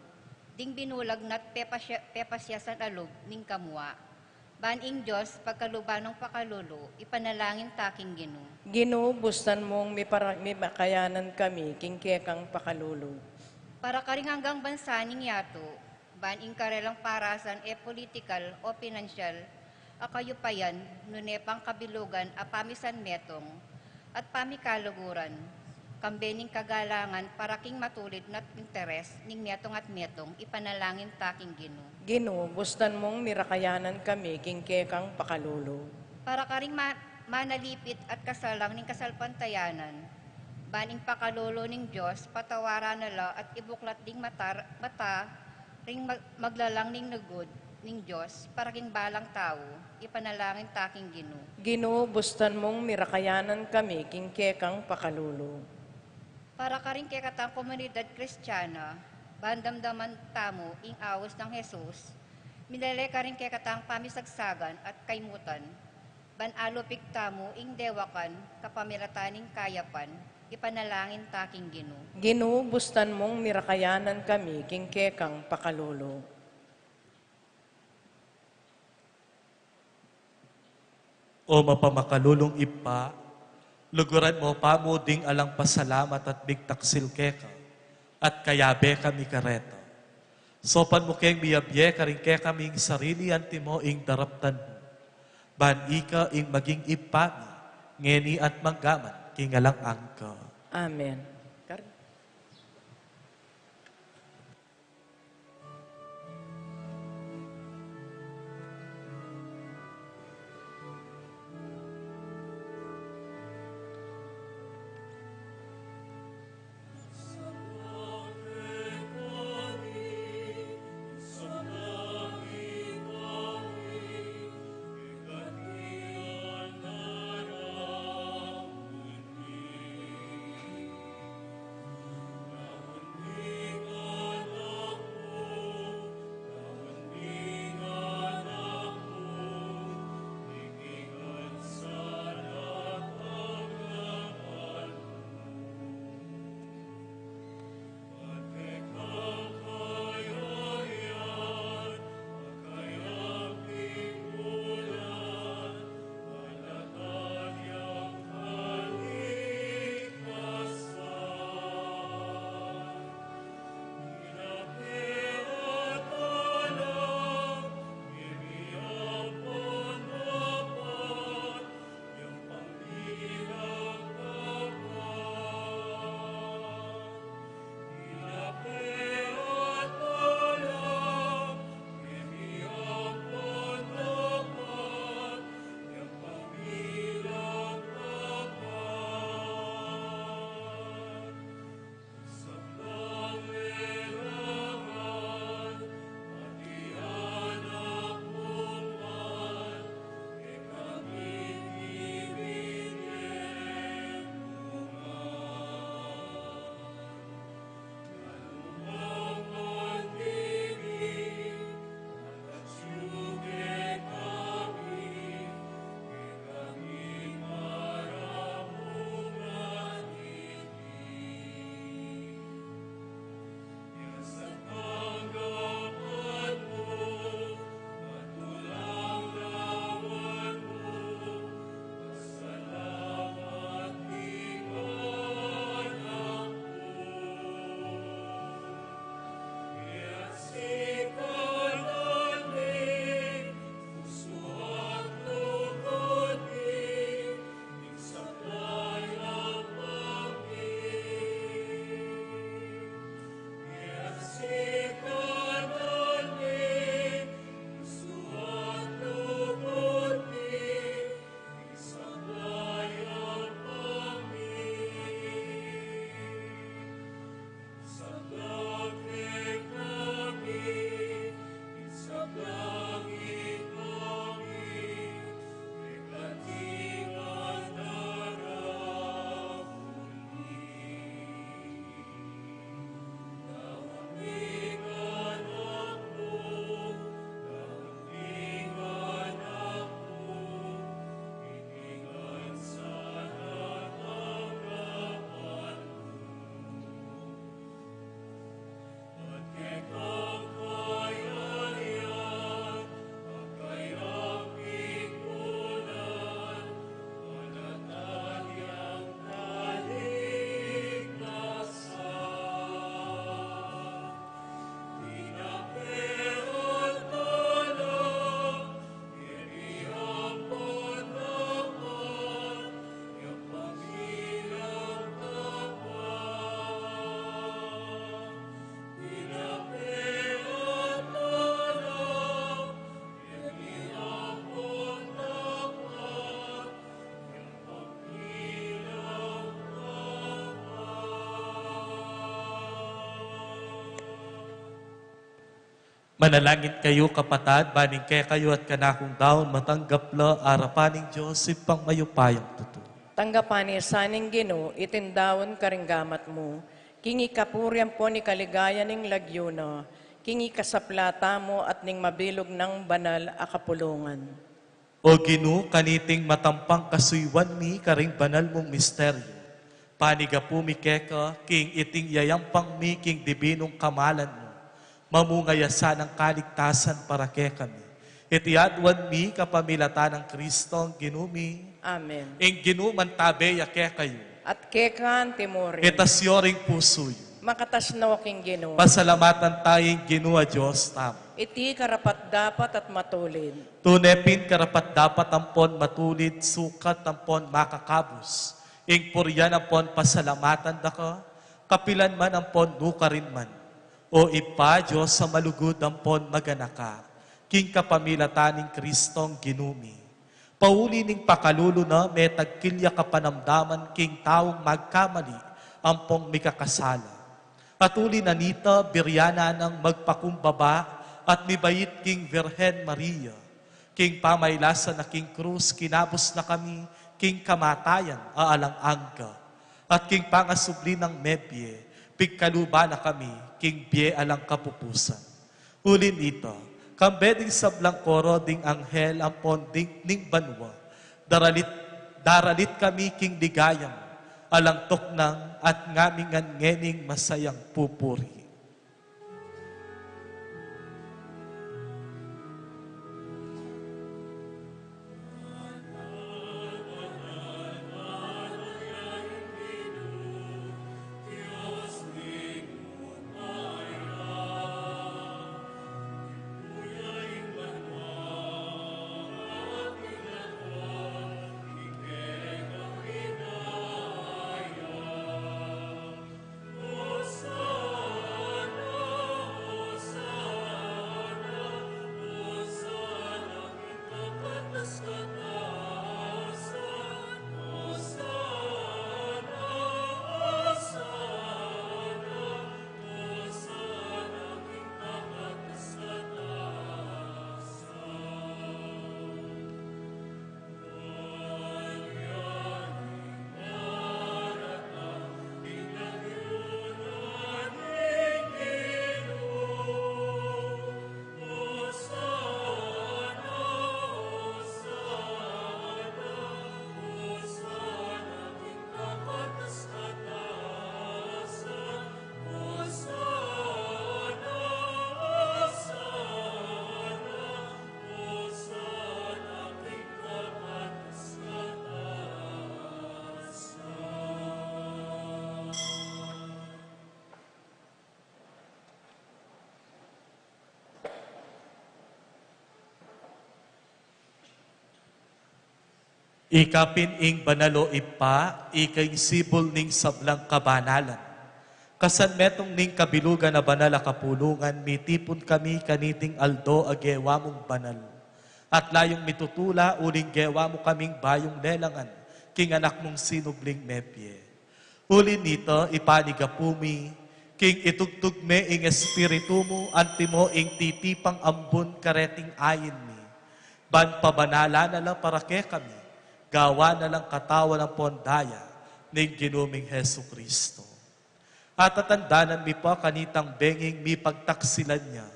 ding binulag na't pepasya-, pepasyasan a lub ning kamua. Ban ing Dios pagkaluban nang pakalulu, ipanalangin ta king Ginu. Ginu, bustan mung mipara-, mipakayanan kami king kekang pakalulu. Para karing anggang bansa ning yatu, ban ing karelang parasan e politikal o pinansyal a kayupayan, nune pang kabilugan a pamisanmetung, at pamikaluguran, kambe ning kagalangan para king matulid na't interes ning metung at metung, ipanalangin ta king Ginu. Ginu, bustan mung mirakayanan kami king kekang pakalulu. Para karing ma-, manalipit at kasalang ning kasalpantayanan, ban ing pakalulu ning Dios, patawaran na la at ibuklat ding matar-, mata, ring mag-, maglalang ning lugud ning Dios para king balang tau, ipanalangin ta king Ginu. Ginu, bustan mung mirakayanan kami king kekang pakalulu. Para karing kekatang komunidad Kristiana, ban damdaman tamu ing aus nang Jesus, milele karing kekatang pamisagsagan at kaymutan, ban alupig tamu ing dewakan kapamilatan ning kayapan, ipanalangin ta king Ginu. Ginu, bustan mung mirakayanan kami king kekang pakalulu. O mapamakalulung Ibpa, luguran mu pa mu ding alang pasalamat at bigtaksil keka, at kayabe kami kareta. Saupan mu keng miyabie karing kekaming sarili, antimo ing daraptan mu. Ban ika ing maging Ibpa mi, ngeni at manggaman king alang angga. Amen. Kar- Manalangin kayu, kapatad, ban ing kekayu at kanakung daun matanggap la arapan ning Dios Ibpang mayupayang tutu. Tanggapan na sa ning Ginu iting daun karing gamat mu, king ikapuri ampon ikaligaya ning lagyu na, king ikasaplata mu at ning mabilug nang banal a kapulungan. O Ginu, kaniting matampang kasuyuan mi karing banal mung misteryu, panigapu mi keka king iting yayampang mi king dibinung kamalan mu, mamunga ya sanang kaligtasan para kekami. Iti aduan mi kapamilatan nang Kristong Ginu mi. Amen. Ing Ginu mantabe ya kekayu. At keka antimurin. Itas yu ring pusu yu. Makatas no king Ginu. Pasalamatan taya ing Ginu a Dios tamu. Iti karapat-dapat at matulid. Tune pin karapat-dapat ampon matulid, sukat ampon makakabus, ing purian ampon pasalamatan da ka, kapilan man ampon nukarin man, O Ibpa, Dios a malugud ampon maganaka, king kapamilatan ning Kristong Ginu mi. Pauli ning pakalulu na, metagkil ya kapanamdaman king taung magkamali ampong mikakasala. At uli na nita, birian na nang magpakumbaba at mibait king Virgen Maria. King pamailasan na king krus, kinabus na kami king kamatayan a alang angga. At king pangasubli nang mebie, pigkaluban na kami king bie alang kapupusan. Uli nita, kambe ding sablang koro ding anghel ampon ding ning banua, daralit, daralit kami king ligaya mu, alang tuknang at ngamingan ngening masayang pupuri. Ika pin ing banal, o Ibpa, ika ing sibul ning sablang kabanalan. Kasan metung ning kabilugan a banal a kapulungan, mitipun kami kaniting aldo a gewa mung banal. At layung mitutula uling gewa mu kaming bayung lelangan king anak mung sinubling mebie. Uli nita, ipanigapu mi king itugtug me ing Espiritu mu, antimo ing titipang ambun kareting ain mi, ban pabanalan na la para kekami, gawan na lang katawan ampon daya ning Ginu ming Jesucristo. At tatandanan mi pa kanitang benging mipagtaksilan na,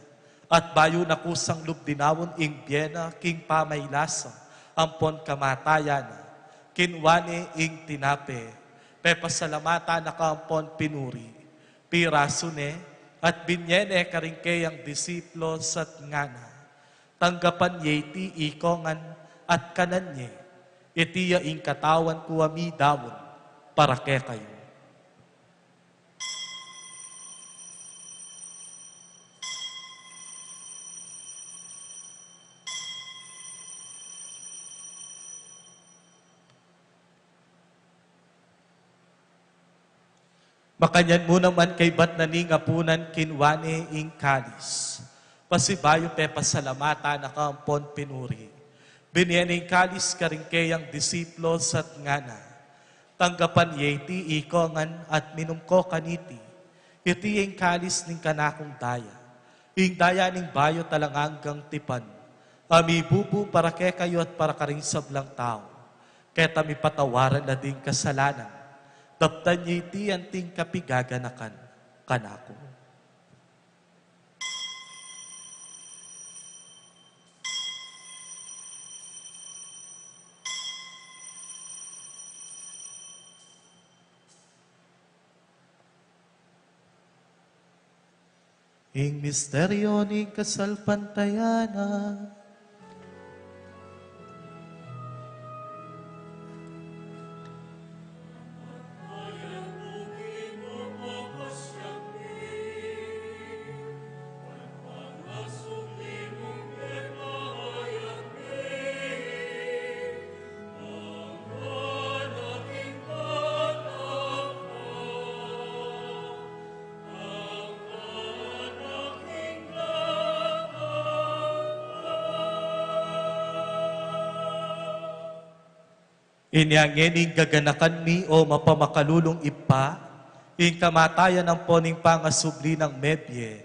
at bayu na kusang lub dinaun ing bie na king pamailasa ampon kamatayan na, kinua ne ing tinape, pepasalamatan na ka ampon pinuri, pirasu ne, at binie ne karing keyang disipulus at ngana: Tanggapan ye iti ikongan at kanan ye, iti ya ing katawan ku a midaun para kekayu. Makanyan mu naman kaybat na ning apunan, kinua ne ing kalis. Pasibayu pepasalamatan na ka ampon pinuri. Binie ne ing kalis karing keyang disipulus at ngana: Tanggapan ye iti ikongan at minum ko kaniti. Iti ya ing kalis ning kanakung daya, Ing daya ning bayu at alang anggang tipan, a mibubu para kekayu at para karing sablang tau, keta mipatawaran la ding kasalanan, daptan ye iti anting kapigaganakan kanaku. Ing misteryo ning kasalpantayanan. Inya ngeni ing gaganakan mi, o mapamakalulung Ibpa, ing kamatayan ampon ing pangasubli nang mebie,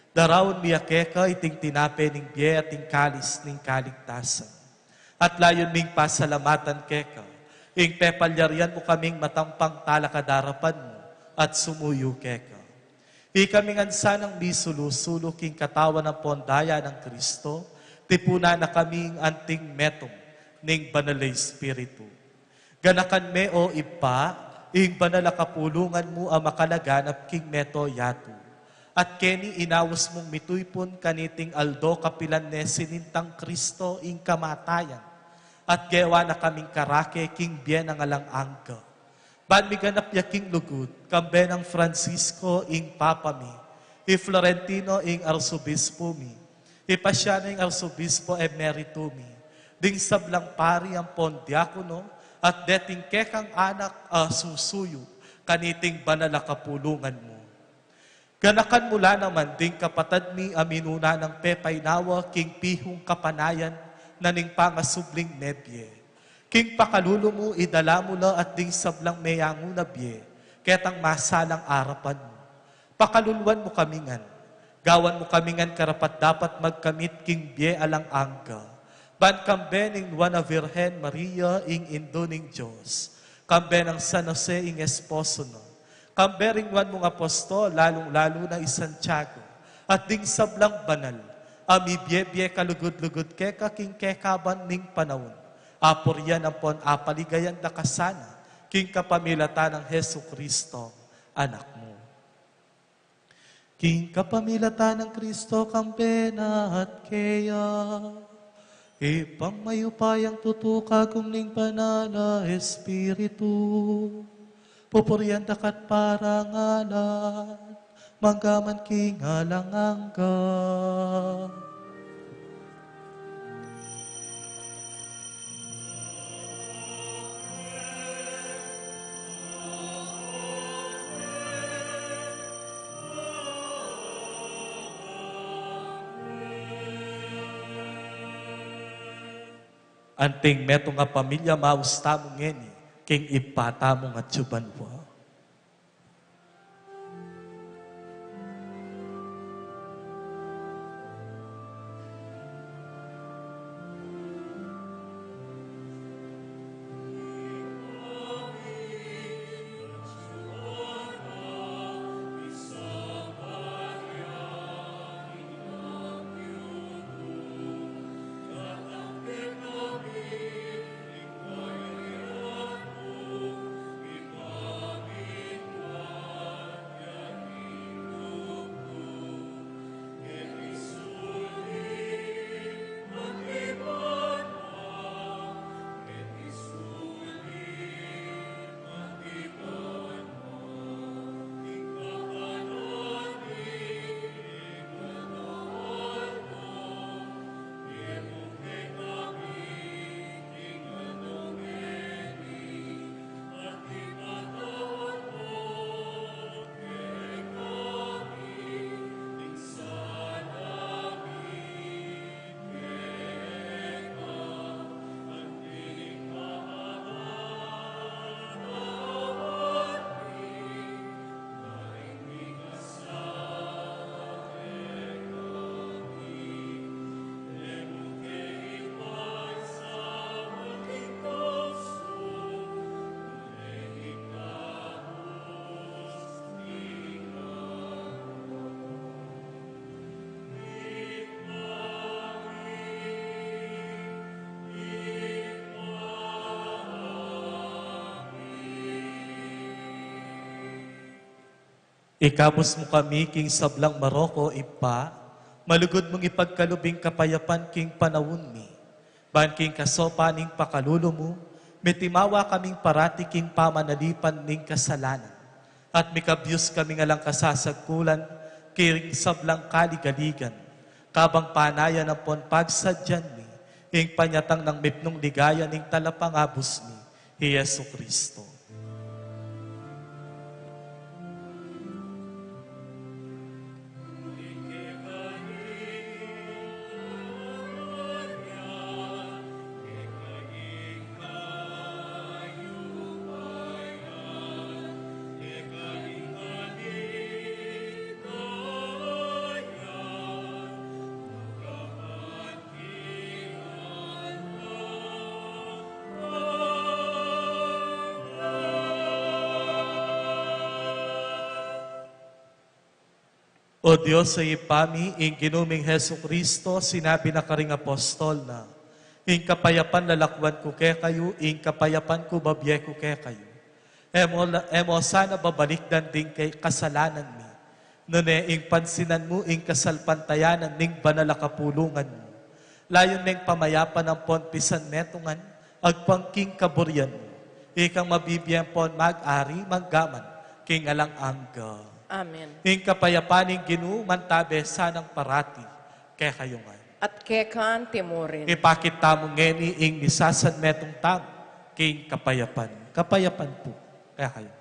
daraun mi ya keka iting tinape ning bie at ing kalis ning kaligtasan. At layun ming pasalamatan keka ing pepalyarian mu kaming matampang talakad arapan mu at sumuyu keka. Ikami ngan sanang misulu-sulu king katawan ampon daya nang Kristo, tipunan na kaming anting metung ning Banal a Espiritu. Ganakan me, o Ibpa, ing banal a kapulungan mu a makalaganap king mabilug a yatu. At keni inaus mung mituypun kaniting aldo kapilan ne sinintang Kristo ing kamatayan, at gewa na kaming karake king bie nang alang angga. Ban miganap ya king lugud, kambe nang Francisco ing Papa mi, i Florentino ing Arsobispo mi, i Paciano ing Arsobispo Emerito mi, ding sablang pari ampon diakono, at deting kekang anak a susuyu kaniting banal a kapulungan mu. Ganakan mu la naman ding kapatad mi a minuna nang pepainawa king pihung kapanayan na ning pangasubling mebie. King pakalulu mu, idala mu la at ding sablang meyangu na bie ketang masalang arapan mu. Pakaluluan mu kami ngan. Gawan mu kami ngan karapat-dapat magkamit king bie alang angga, ban kambe ning Nuan a Virgen Maria ing Indu ning Dios, kambe nang San Jose ing esposo na, kambe ring nuan mung apostol, lalung-lalu na i Santiago, at ding sablang banal a mibie-bie kalugud-lugud keka king kekaban ning panaun, apurian ampon apaligayan da ka sana king kapamilatan nang Jesucristo, Anak mu. King kapamilatan nang Kristo, kambe na at keya, Ibpang mayupayang tutu, kagum ning Banal a Espiritu, pupurian da ka at parangalan, mangga man king alang angga. Anting metung a pamilya, maus tamu ngeni king Ibpa tamung atsu banua. Ikabus mu kami king sablang marok, O Ibpa, malugud mung ipagkalub ing kapayapan king panaun mi. Ban king kasopan ning pakalulu mu, mitimawa kaming parati king pamanalipan ning kasalanan. At mikabus kaming alang kasasagkulan king sablang kaligaligan. Kabang panayan ampon pagsadyan mi, ing panyatang nang mipnung ligaya ning talapangabus mi, i Jesucristo. O Dios a Ibpa mi, ing Ginu ming Jesucristo, sinabi na karing apostol na, "Ing kapayapan lalakwan ku kekayu, ing kapayapan ku babie ku kekayu." E mu la-, e mu sana babalikdan ding kekasalanan mi, nune ing pansinan mu ing kasalpantayanan ning banal a kapulungan mu. Layun meng pamayapan ampon pisan metungan, agpang king kaburian mu. Ikang mabibie ampon mag-ari manggaman king alang angga. Amen. Ing kapayapan ning Ginu mantabe sanang parati kekayu ngan. At keka anti mu rin. Ipakit tamu ngeni ing misasanmetung tamu king kapayapan. Kapayapan pu kekayu ngan.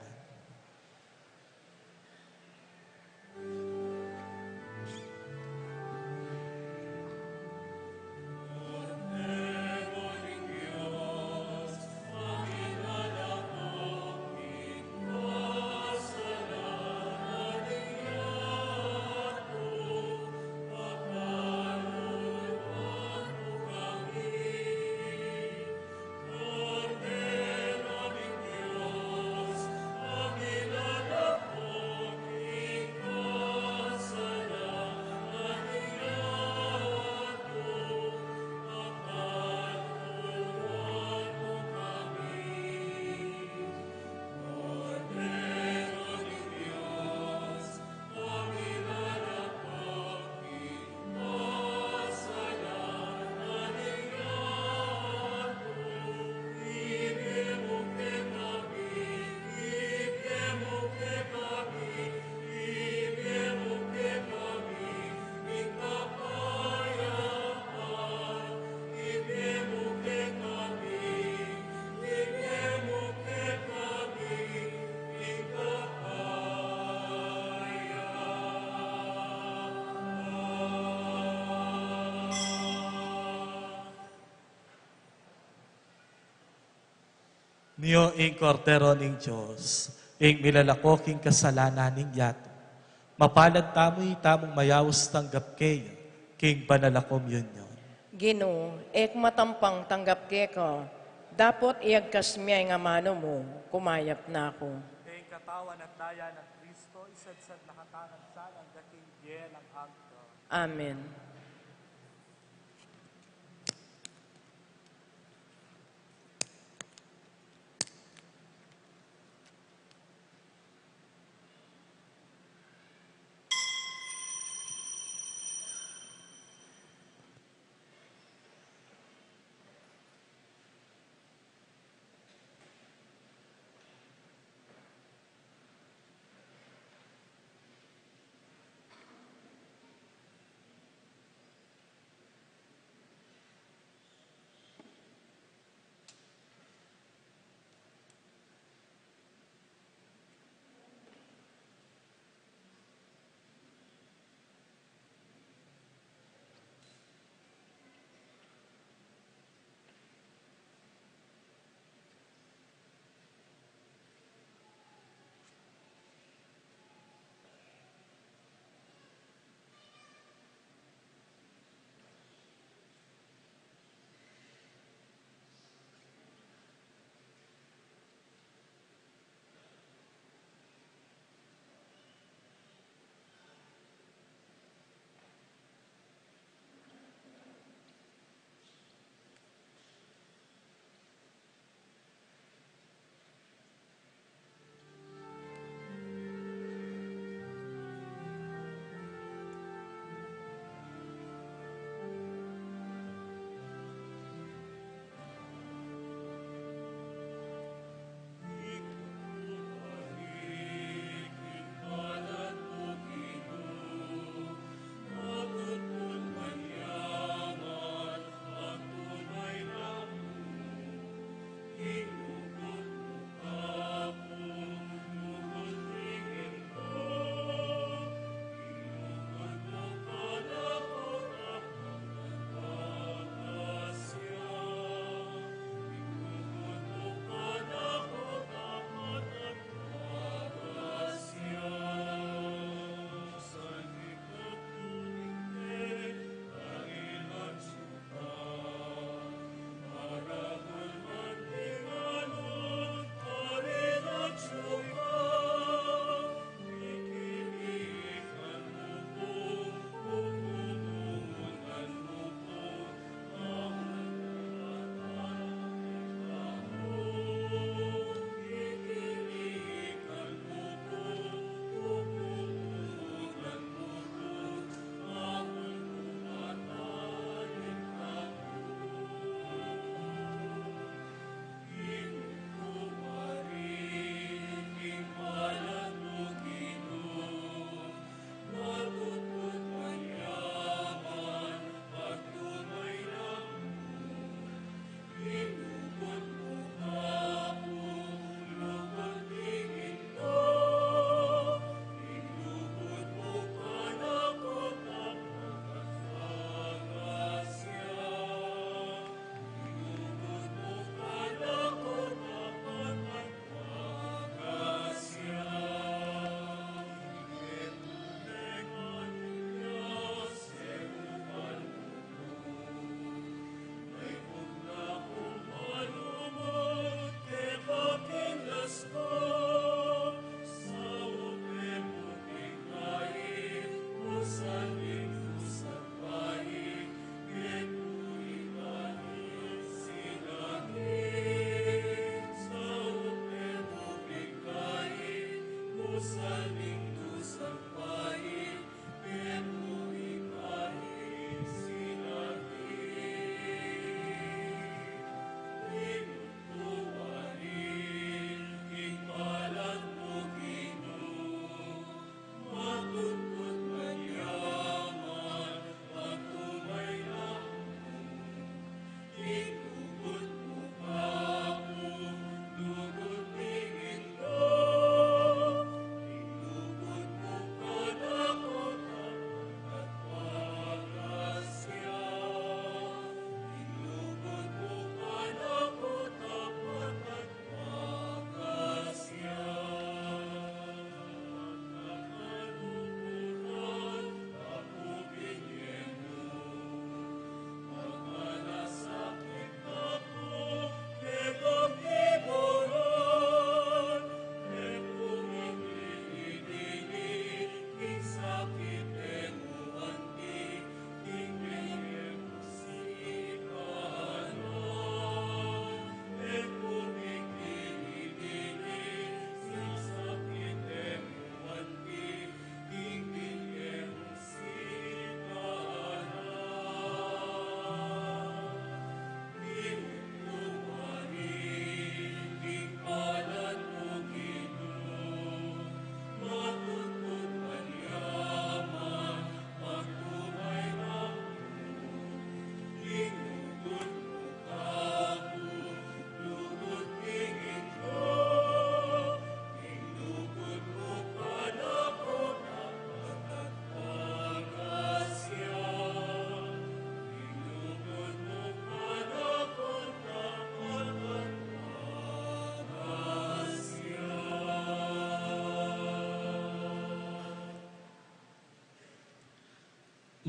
Nyo ing Kordero ning Dios, ing milalako king kasalanan ning yatu. Mapalad tamu, itamung mayaus tanggap keya king banal a komunyon. Ginu, e ku matampang tanggap keka, dapot iyagkas mu ya ing amanu mu, kumayap na ku. Ing katawan at daya nang Kristo, isadsad na katamu sana angga king bie alang angga. Amen.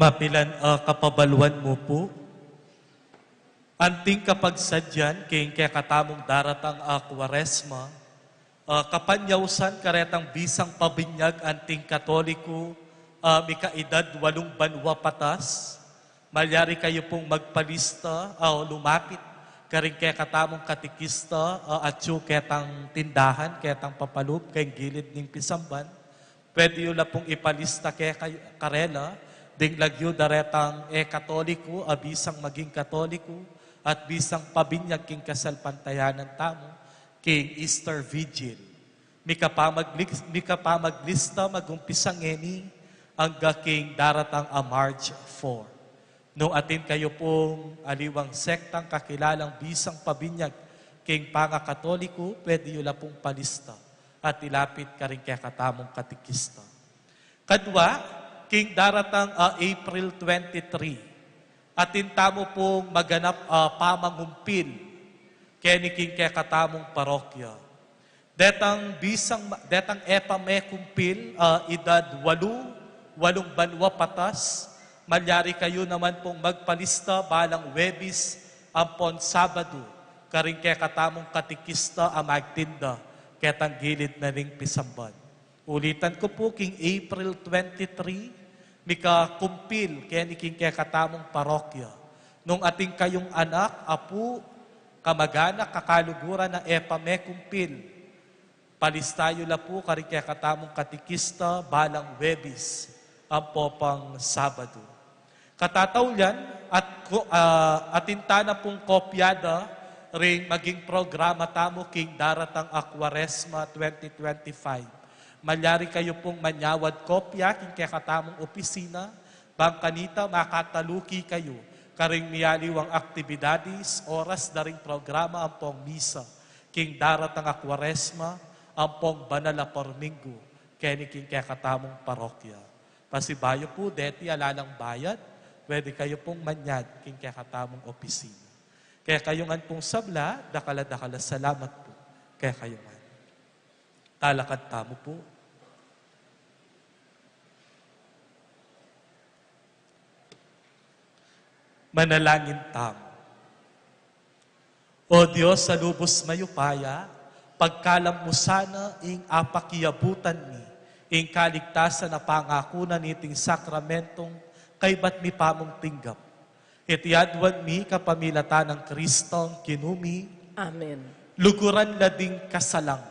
Mapilan a kapabaluan mu pu, anting kapagsadyan king kekatamung daratang a Kuaresma, a kapanyausan karetang bisang pabinyag anting Katoliku a mikaedad walung banua patas, malyari kayu pung magpalista a o lumapit karing kekatamung katikista a atyu ketang tindahan, ketang papalub keng gilid ning pisamban. Pwede yu la pung ipalista keka-, karela ding lagyu da retang e Katoliku a bisang maging Katoliku at bisang pabinyag king kasalpantayanan tamu king Easter Vigil. Mikapamaglig-, mikapamaglista magumpisa ngeni angga king daratang a March four. Nung atin kayu pung aliwang sektang kakilalang bisang pabinyag king pangakatoliku, pwede yu la pung palista at ilapit karing kekatamung katikista. Kadwa, king daratang a April twenty-three, atin tamu pung maganap a pamangumpil keni king kekatamung parokya. Detang bisang ma-, detang e pa mekumpil a edad walu, walung banua patas, malyari kayu naman pung magpalista balang Webis ampon Sabadu karing kekatamung katikista a magtinda ketang gilid na ning pisamban. Ulitan ku pu, king April twenty-three, mikakumpil keni king kekatamung parokya. Nung atin kayung anak, apu, kamaganak, kakaluguran a e pa mekumpil, palista yu la pu karing kekatamung katikista balang Webis ampo pang Sabadu. Katataulian at ku-, ah, atin tana pung kopya da ring maging programa tamu king daratang a Kuaresma twenty twenty-five. Malyari kayu pung manyawad kopya king kekatamung opisina, bang kanita makataluki kayu karing mialiwang aktibidades, oras da ring programa ampong misa king daratang a Kuaresma ampong banal a Porminggu keni king kekatamung parokya. Pasibayu pu, deti ala lang bayad, pwede kayu pung manyad king kekatamung opisina. Kekayu ngan pung sabla, dakal a dakal a salamat pu kekayu ngan. Talakad tamu pu. Manalangin tamu. O Dios a lubus mayupaya, pagkalam mu sana ing apakiabutan mi ing kaligtasan a pangaku na niting sakramentong kaybat mi pa mung tinggap. Iti aduan mi kapamilatan nang Kristong Ginu mi. Amen. Luguran la ding kasalang,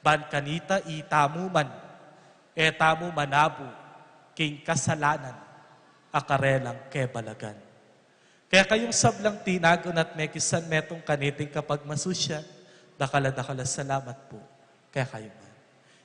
ban kanita itamu man e tamu manabu king kasalanan a karelang kebalagan. Kekayung sablang tinagun at mekisan metung kaniting kapagmasusyan, dakal a dakal a salamat pu kekayu ngan.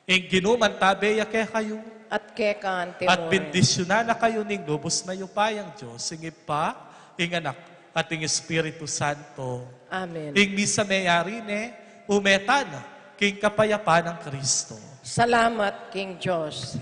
Ing Ginu mantabe ya kekayu. At keka mu rin. At bendisyunan na kayu ning lubus mayupayang Dios, ing Ibpa, ing Anak, at ing Espiritu Santo. Amen. Ing misa meyari ne, ume tana king kapayapan nang Kristo. Salamat king Dios.